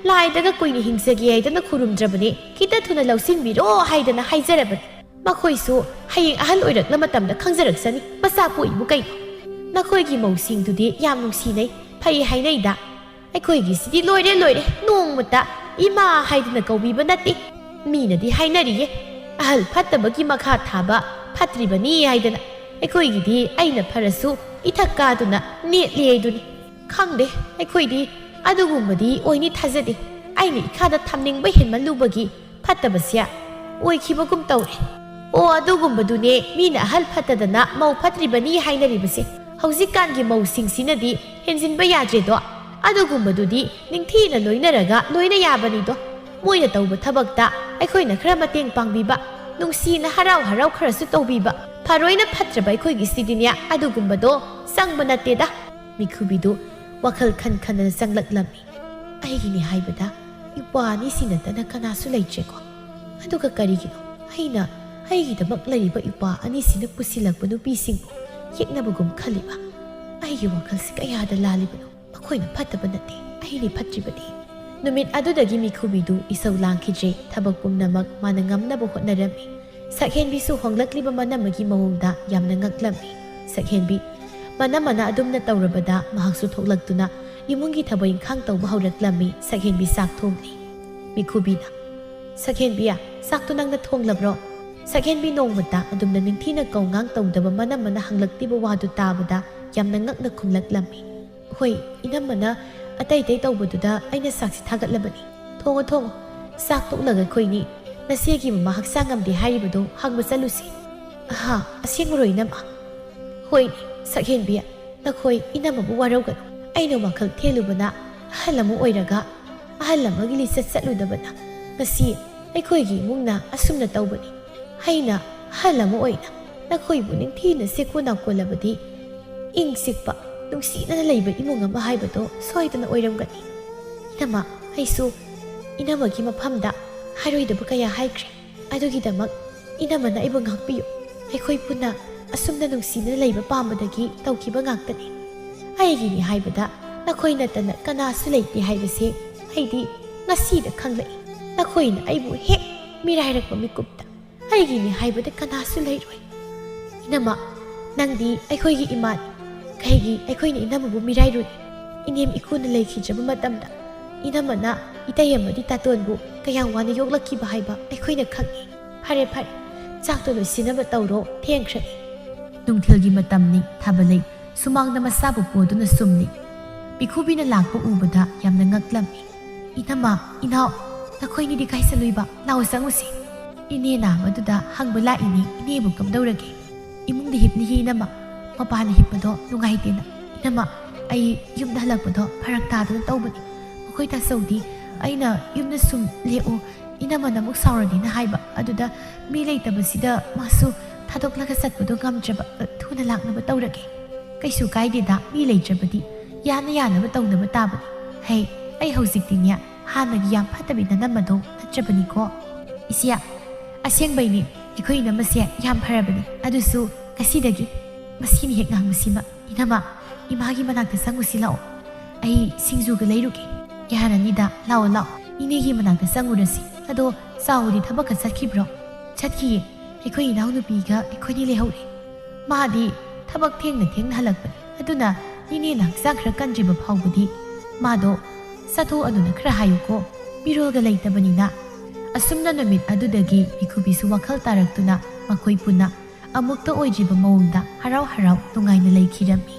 ꯂꯥꯏꯗꯒ ꯀꯨꯏꯅ ꯍꯤꯡꯖꯒꯦ ꯍꯥꯏꯗꯅ ꯈꯨꯔꯨꯝꯗ꯭ꯔꯕꯅꯦ, ꯈꯤꯇ ꯊꯨꯅ ꯂꯧꯁꯤꯟꯕꯤꯔꯣ ꯍꯥꯏꯗꯅ ꯍꯥꯏꯖꯔꯕꯅꯤ꯫ ꯃꯈꯣꯏꯁꯨ ꯍꯌꯦꯡ ꯑꯍꯜ ꯑꯣꯏꯔꯛꯂ ꯃꯇꯝꯗ ꯈꯪꯖꯔꯛꯁꯅꯤ, ꯃꯆꯥ ꯄꯣꯛꯏꯕꯨ ꯀꯩꯅꯣ꯫ ꯅꯈꯣꯏꯒꯤ ꯃꯧꯁꯤꯡꯗꯨꯗꯤ ꯌꯥꯝ ꯅꯨꯡꯁꯤꯅꯩ, ꯐꯩ ꯍꯥꯏꯅꯩꯗ꯫ ꯑꯩꯈꯣꯏꯒꯤꯁꯤꯗꯤ ꯂꯣꯏꯔꯦ ꯂꯣꯏꯔꯦ, ꯅꯣꯡꯃꯇ ꯏꯃꯥ ꯍꯥꯏꯗꯅ ꯀꯧꯕꯤꯕ ꯅꯠꯇꯦ꯫ ꯃꯤꯅꯗꯤ ꯍꯥꯏꯅꯔꯤꯌꯦ, ꯑꯍꯜ ꯐꯠꯇꯕꯒꯤ ꯃꯈꯥ ꯊꯥꯕ ꯐꯠꯇ꯭ꯔꯤꯕꯅꯤ ꯍꯥꯏꯗꯅ꯫ ꯑꯩꯈꯣꯏꯒꯤꯗꯤ ꯑꯩꯅ ꯐꯔꯁꯨ ꯏꯊꯛ ꯀꯥꯗꯨꯅ ꯅꯦꯠꯂꯦ ꯍꯥꯏꯗꯨꯅꯤ꯫ ꯈꯪꯗꯦ, ꯑꯩꯈꯣꯏꯗꯤ ꯑꯗꯨꯒꯨꯝꯕꯗꯤ ꯑꯣꯏꯅꯤ ꯊꯥꯖꯗꯦ꯫ ꯑꯩꯅ ꯏꯈꯥꯗ ꯊꯝꯅꯤꯡꯕ ꯍꯦꯟꯃꯜꯂꯨꯕꯒꯤ ꯐꯠꯇꯕꯁꯦ ꯑꯣꯏꯈꯤꯕꯒꯨꯝ ꯇꯧꯔꯦ꯫ ꯑꯣ, ꯑꯗꯨꯒꯨꯝꯕꯗꯨꯅꯦ ꯃꯤꯅ ꯑꯍꯜ ꯐꯠꯇꯗꯅ ꯃꯧ ꯐꯠꯇ꯭ꯔꯤꯕꯅꯤ ꯍꯥꯏꯅꯔꯤꯕꯁꯦ꯫ ꯍꯧꯖꯤꯛꯀꯥꯟꯒꯤ ꯃꯧꯁꯤꯡꯁꯤꯅꯗꯤ ꯍꯦꯟꯖꯤꯟꯕ ꯌꯥꯗ꯭ꯔꯦꯗꯣ꯫ ꯑꯗꯨꯒꯨꯝꯕꯗꯨꯗꯤ ꯅꯤꯡꯊꯤꯅ ꯂꯣꯏꯅꯔꯒ ꯂꯣꯏꯅ ꯌꯥꯕꯅꯤꯗꯣ꯫ ꯃꯣꯏꯅ ꯇꯧꯕ ꯊꯕꯛꯇ ꯑꯩꯈꯣꯏꯅ ꯈꯔ ꯃꯇꯦꯡ ꯄꯥꯡꯕꯤꯕ, ꯅꯨꯡꯁꯤꯅ ꯍꯔꯥꯎ ꯍꯔꯥꯎ ꯈꯔꯁꯨ ꯇꯧꯕꯤꯕ꯫ ꯐꯔꯣꯏꯅ ꯐꯠꯇ꯭ꯔꯕ ꯑꯩꯈꯣꯏꯒꯤꯁꯤꯗꯤꯅꯦ ꯑꯗꯨꯒꯨꯝꯕꯗꯣ ꯆꯪꯕ ꯅꯠꯇꯦꯗ꯫ ꯃꯤꯈꯨꯕꯤꯗꯨ ꯋꯥꯈꯜ ꯈꯟ ꯈꯟꯗꯅ ꯆꯪꯂꯛꯂꯝꯃꯤ꯫ ꯑꯩꯒꯤꯅꯤ ꯍꯥꯏꯕꯗ ꯏꯄ꯭ꯋꯥ ꯑꯅꯤꯁꯤ ꯅꯠꯇꯅ ꯀꯅꯥꯁꯨ ꯂꯩꯇ꯭ꯔꯦꯀꯣ꯫ ꯑꯗꯨꯒ ꯀꯔꯤꯒꯤꯅꯣ ꯑꯩꯅ ꯑꯩꯒꯤꯗꯃꯛ ꯂꯩꯔꯤꯕ ꯏꯄ꯭ꯋꯥ ꯑꯅꯤꯁꯤꯅ ꯄꯨꯁꯤꯜꯂꯛꯄ ꯅꯨꯄꯤꯁꯤꯡꯕꯨ ꯌꯦꯛꯅꯕꯒꯨꯝ ꯈꯜꯂꯤꯕ? ꯑꯩꯒꯤ ꯋꯥꯈꯜꯁꯤ ꯀꯌꯥꯗ ꯂꯥꯜꯂꯤꯕꯅꯣ? ꯃꯈꯣꯏꯅ ꯐꯠꯇꯕ ꯅꯠꯇꯦ, ꯑꯩꯅꯤ ꯐꯠꯇ꯭ꯔꯤꯕꯅꯤ꯫ ꯅꯨꯃꯤꯠ ꯑꯗꯨꯗꯒꯤ ꯃꯤꯈꯨꯕꯤꯗꯨ ꯏꯁꯧ ꯂꯥꯡꯈꯤꯗ꯭ꯔꯦ꯫ ꯊꯕꯛ ꯄꯨꯝꯅꯃꯛ ꯃꯥꯅ ꯉꯝꯅꯕ ꯍꯣꯠꯅꯔꯝꯃꯤ꯫ ꯁꯛꯍꯦꯟꯕꯤꯁꯨ ꯍꯣꯡꯂꯛꯂꯤꯕ ꯃꯅꯝꯃꯒꯤ ꯃꯑꯣꯡꯗ ꯌꯥꯝꯅ ꯉꯛꯂꯝꯃꯤ꯫ ꯁꯛꯍꯦꯟꯕꯤ, ꯃꯅꯝꯃꯅ ꯑꯗꯨꯝꯅ ꯇꯧꯔꯕꯗ ꯃꯍꯥꯛꯁꯨ ꯊꯣꯛꯂꯛꯇꯨꯅ ꯏꯃꯨꯡꯒꯤ ꯊꯕꯛ ꯏꯪꯈꯥꯡ ꯇꯧꯕ ꯍꯧꯔꯛꯂꯝꯃꯤ꯫ ꯁꯛꯍꯦꯟꯕꯤ ꯆꯥꯛ ꯊꯣꯡꯂꯤ꯫ ꯃꯤꯈꯨꯕꯤꯅ, "ꯁꯛꯍꯦꯟꯕꯤ, ꯆꯥꯛꯇꯨ ꯅꯪꯅ ꯊꯣꯡꯂꯕ꯭ꯔꯣ?" ꯁꯛꯍꯦꯟꯕꯤ ꯅꯣꯡꯃꯇ ꯑꯗꯨꯝꯅ ꯅꯤꯡꯊꯤꯅ ꯀꯧꯉꯥꯡ ꯇꯧꯗꯕ ꯃꯅꯝꯃꯅ ꯍꯪꯂꯛꯂꯤꯕ ꯋꯥꯗꯨ ꯇꯥꯕꯗ ꯌꯥꯝꯅ ꯉꯛꯅ ꯈꯨꯝꯂꯛꯂꯝꯃꯤ꯫ "ꯍꯣꯏ, ꯏꯅꯝꯃꯅ ꯑꯇꯩ ꯑꯇꯩ ꯇꯧꯕꯗꯨꯗ ꯑꯩꯅ ꯆꯥꯛꯁꯤ ꯊꯥꯒꯠꯂꯕꯅꯤ꯫ ꯊꯣꯡꯉꯣ, ꯊꯣꯡꯉꯣ꯫ ꯆꯥꯛ ꯇꯣꯛꯂꯒ ꯑꯩꯈꯣꯏꯅꯤ ꯅꯆꯦꯒꯤ ꯃꯃꯥ ꯍꯛꯆꯥꯡ ꯉꯝꯗꯦ ꯍꯥꯏꯔꯤꯕꯗꯨ ꯍꯪꯕ ꯆꯠꯂꯨꯁꯤ꯫ ꯑꯍꯥ, ꯑꯁꯦꯡꯕꯔꯣ ꯏꯅꯝꯃ? ꯍꯣꯏꯅꯦ, ꯁꯛꯍꯦꯟꯕꯤ, ꯅꯈꯣꯏ ꯏꯅꯝꯃꯕꯨ ꯋꯥꯔꯧꯒꯅꯨ꯫ ꯑꯩꯅ ꯋꯥꯈꯜ ꯊꯦꯜꯂꯨꯕꯅ ꯑꯍꯜ ꯑꯃ ꯑꯣꯏꯔꯒ ꯑꯍꯜ ꯑꯃꯒꯤ ꯂꯤꯆꯠ ꯆꯠꯂꯨꯗꯕꯅ ꯉꯁꯤ ꯑꯩꯈꯣꯏꯒꯤ ꯏꯃꯨꯡꯅ ꯑꯁꯨꯝꯅ ꯇꯧꯕꯅꯤ꯫ ꯑꯩꯅ ꯑꯍꯜ ꯑꯃ ꯑꯣꯏꯅ ꯅꯈꯣꯏꯕꯨ ꯅꯤꯡꯊꯤꯅ ꯁꯦꯀꯣꯟ ꯅꯥꯀꯣꯜꯂꯕꯗꯤ ꯏꯪ ꯆꯤꯛꯄ, ꯅꯨꯡꯁꯤꯅꯅ ꯂꯩꯕ ꯏꯃꯨꯡ ꯑꯃ ꯍꯥꯏꯕꯗꯣ ꯁꯣꯏꯗꯅ ꯑꯣꯏꯔꯝꯒꯅꯤ꯫ ꯏꯅꯝꯃ, ꯑꯩꯁꯨ ꯏꯅꯝꯃꯒꯤ ꯃꯐꯝꯗ ꯍꯥꯏꯔꯣꯏꯗꯕ ꯀꯌꯥ ꯍꯥꯏꯈ꯭ꯔꯦ꯫ ꯑꯗꯨꯒꯤꯗꯃꯛ ꯏꯅꯝꯃꯅ ꯑꯩꯕꯨ ꯉꯥꯛꯄꯤꯌꯨ꯫ ꯑꯩꯈꯣꯏ ꯄꯨꯟꯅ ꯑꯁꯨꯝꯅ ꯅꯨꯡꯁꯤꯅ ꯂꯩꯕ ꯄꯥꯝꯕꯗꯒꯤ ꯇꯧꯈꯤꯕ ꯉꯥꯛꯇꯅꯤ꯫ ꯑꯩꯒꯤꯅꯤ ꯍꯥꯏꯕꯗ ꯅꯈꯣꯏ ꯅꯠꯇꯅ ꯀꯅꯥꯁꯨ ꯂꯩꯇꯦ ꯍꯥꯏꯕꯁꯦ ꯑꯩꯗꯤ ꯉꯁꯤꯗ ꯈꯪꯂꯛꯏ꯫ ꯅꯈꯣꯏꯅ ꯑꯩꯕꯨ ꯍꯦꯛ ꯃꯤꯔꯥꯏꯔꯛꯄ ꯃꯤꯀꯨꯞꯇ ꯑꯩꯒꯤꯅꯤ ꯍꯥꯏꯕꯗ ꯀꯅꯥꯁꯨ ꯂꯩꯔꯣꯏ꯫ ꯏꯅꯝꯃ, ꯅꯪꯗꯤ ꯑꯩꯈꯣꯏꯒꯤ ꯏꯃꯥꯅꯤ꯫ ꯀꯩꯒꯤ ꯑꯩꯈꯣꯏꯅ ꯏꯅꯝꯃꯕꯨ ꯃꯤꯔꯥꯏꯔꯨꯅꯤ? ꯏꯅꯦꯝ ꯏꯀꯨꯅ ꯂꯩꯈꯤꯗ꯭ꯔꯕ ꯃꯇꯝꯗ ꯏꯅꯝꯃꯅ ꯏꯇꯩ ꯑꯃꯗꯤ ꯇꯥꯇꯣꯟꯕꯨ ꯀꯌꯥꯝ ꯋꯥꯅ ꯌꯣꯛꯂꯛꯈꯤꯕ ꯍꯥꯏꯕ ꯑꯩꯈꯣꯏꯅ ꯈꯪꯏ꯫ ꯐꯔꯦ, ꯐꯔꯦ, ꯆꯥꯛꯇꯣ ꯂꯣꯏꯁꯤꯟꯅꯕ ꯇꯧꯔꯣ, ꯊꯦꯡꯈ꯭ꯔꯦ꯫ ꯅꯨꯡꯊꯤꯜꯒꯤ ꯃꯇꯝꯅꯤ, ꯊꯥꯕꯂꯩ ꯁꯨꯃꯥꯡꯗ ꯃꯁꯥꯕꯨ ꯄꯣꯗꯨꯅ ꯁꯨꯝꯂꯤ꯫ ꯄꯤꯈꯨꯕꯤꯅ ꯂꯥꯛꯄ ꯎꯕꯗ ꯌꯥꯝꯅ ꯉꯛꯂꯝꯃꯤ꯫ "ꯏꯅꯝꯃ, ꯏꯅꯥꯎ, ꯅꯈꯣꯏꯅꯤꯗꯤ ꯀꯥꯏ ꯆꯠꯂꯨꯏꯕ? ꯂꯥꯎ ꯆꯪꯉꯨꯁꯤ꯫" "ꯏꯅꯦ ꯅꯥꯕꯗꯨꯗ ꯍꯪꯕ ꯂꯥꯛꯏꯅꯤ, ꯏꯅꯦꯕꯨ ꯀꯝꯗꯧꯔꯒꯦ?" "ꯏꯃꯨꯡꯗ ꯍꯤꯞꯅꯤꯌꯦ ꯏꯅꯝꯃ, ꯃꯄꯥꯟꯗ ꯍꯤꯞꯄꯗꯣ ꯅꯨꯡꯉꯥꯏꯇꯦꯅ꯫ ꯏꯅꯝꯃ, ꯑꯩ ꯌꯨꯝꯗ ꯍꯜꯂꯛꯄꯗꯣ ꯐꯔꯛ ꯇꯥꯗꯅ ꯇꯧꯕꯅꯤ꯫ ꯃꯈꯣꯏ ꯇꯥꯆꯧꯗꯤ ꯑꯩꯅ ꯌꯨꯝꯗ ꯁꯨꯝ ꯂꯦꯛꯎ, ꯏꯅꯝꯃꯅ ꯑꯃꯨꯛ ꯁꯥꯎꯔꯅꯤꯅ ꯍꯥꯏꯕ, ꯑꯗꯨꯗ ꯃꯤ ꯂꯩꯇꯕꯁꯤꯗ ꯃꯥꯁꯨ ꯊꯥꯗꯣꯛꯂꯒ ꯆꯠꯄꯗꯣ ꯉꯝꯗ꯭ꯔꯕ, ꯊꯨꯅ ꯂꯥꯛꯅꯕ ꯇꯧꯔꯒꯦ꯫" "ꯀꯩꯁꯨ ꯀꯥꯏꯗꯦꯗ, ꯃꯤ ꯂꯩꯇ꯭ꯔꯕꯗꯤ ꯌꯥꯅ ꯌꯥꯅꯕ ꯇꯧꯅꯕ ꯇꯥꯕꯅꯤ꯫ ꯍꯩ, ꯑꯩ ꯍꯧꯖꯤꯛꯇꯤꯅꯦ ꯍꯥꯟꯅꯒꯤ ꯌꯥꯝ ꯐꯠꯇꯕꯤ ꯅꯅꯝꯃꯗꯣ ꯅꯠꯇ꯭ꯔꯕꯅꯤꯀꯣ꯫" "ꯏꯆꯦ, ꯑꯁꯦꯡꯕꯩꯅꯦ, ꯑꯩꯈꯣꯏ ꯏꯅꯝꯃꯁꯦ ꯌꯥꯝ ꯐꯔꯕꯅꯤ꯫ ꯑꯗꯨꯁꯨ ꯉꯁꯤꯗꯒꯤ ꯃꯁꯤꯅꯤ ꯍꯦꯛ ꯉꯥꯡꯕꯁꯤꯃ꯫ ꯏꯅꯝꯃ, ꯏꯃꯥꯒꯤ ꯃꯅꯥꯛꯇ ꯆꯪꯉꯨꯁꯤ ꯂꯥꯛꯑꯣ꯫ ꯑꯩ ꯁꯤꯡꯖꯨꯒ ꯂꯩꯔꯨꯒꯦ꯫" "ꯌꯥꯔꯅꯤꯗ, ꯂꯥꯛꯑꯣ, ꯂꯥꯛꯑꯣ, ꯏꯅꯦꯒꯤ ꯃꯅꯥꯛꯇ ꯆꯪꯉꯨꯔꯁꯤ꯫ ꯑꯗꯣ ꯆꯥꯎꯗꯤ ꯊꯕꯛꯀ ꯆꯠꯈꯤꯕ꯭ꯔꯣ?" "ꯆꯠꯈꯤꯌꯦ, ꯑꯩꯈꯣꯏ ꯏꯅꯥꯎꯅꯨꯄꯤꯒ ꯑꯩꯈꯣꯏꯅꯤ ꯂꯩꯍꯧꯔꯦ꯫ ꯃꯥꯗꯤ ꯊꯕꯛ ꯊꯦꯡꯅ ꯊꯦꯡꯅ ꯍꯜꯂꯛꯄꯅꯤ꯫ ꯑꯗꯨꯅ ꯏꯅꯦꯅ ꯍꯛꯆꯥꯡ ꯈꯔ ꯀꯟꯗ꯭ꯔꯤꯕ ꯐꯥꯎꯕꯗꯤ ꯃꯥꯗꯣ ꯆꯠꯊꯣꯛꯑꯅꯨꯅ ꯈꯔ ꯍꯥꯏꯌꯨꯀꯣ, ꯃꯤꯔꯣꯜꯒ ꯂꯩꯇꯕꯅꯤꯅ꯫" ꯑꯁꯨꯝꯅ ꯅꯨꯃꯤꯠ ꯑꯗꯨꯗꯒꯤ ꯄꯤꯈꯨꯕꯤꯁꯨ ꯋꯥꯈꯜ ꯇꯥꯔꯛꯇꯨꯅ ꯃꯈꯣꯏ ꯄꯨꯟꯅ ꯑꯃꯨꯛꯇ ꯑꯣꯏꯗ꯭ꯔꯤꯕ ꯃꯑꯣꯡꯗ ꯍꯔꯥꯎ ꯍꯔꯥꯎ ꯅꯨꯡꯉꯥꯏꯅ ꯂꯩꯈꯤꯔꯝꯃꯤ꯫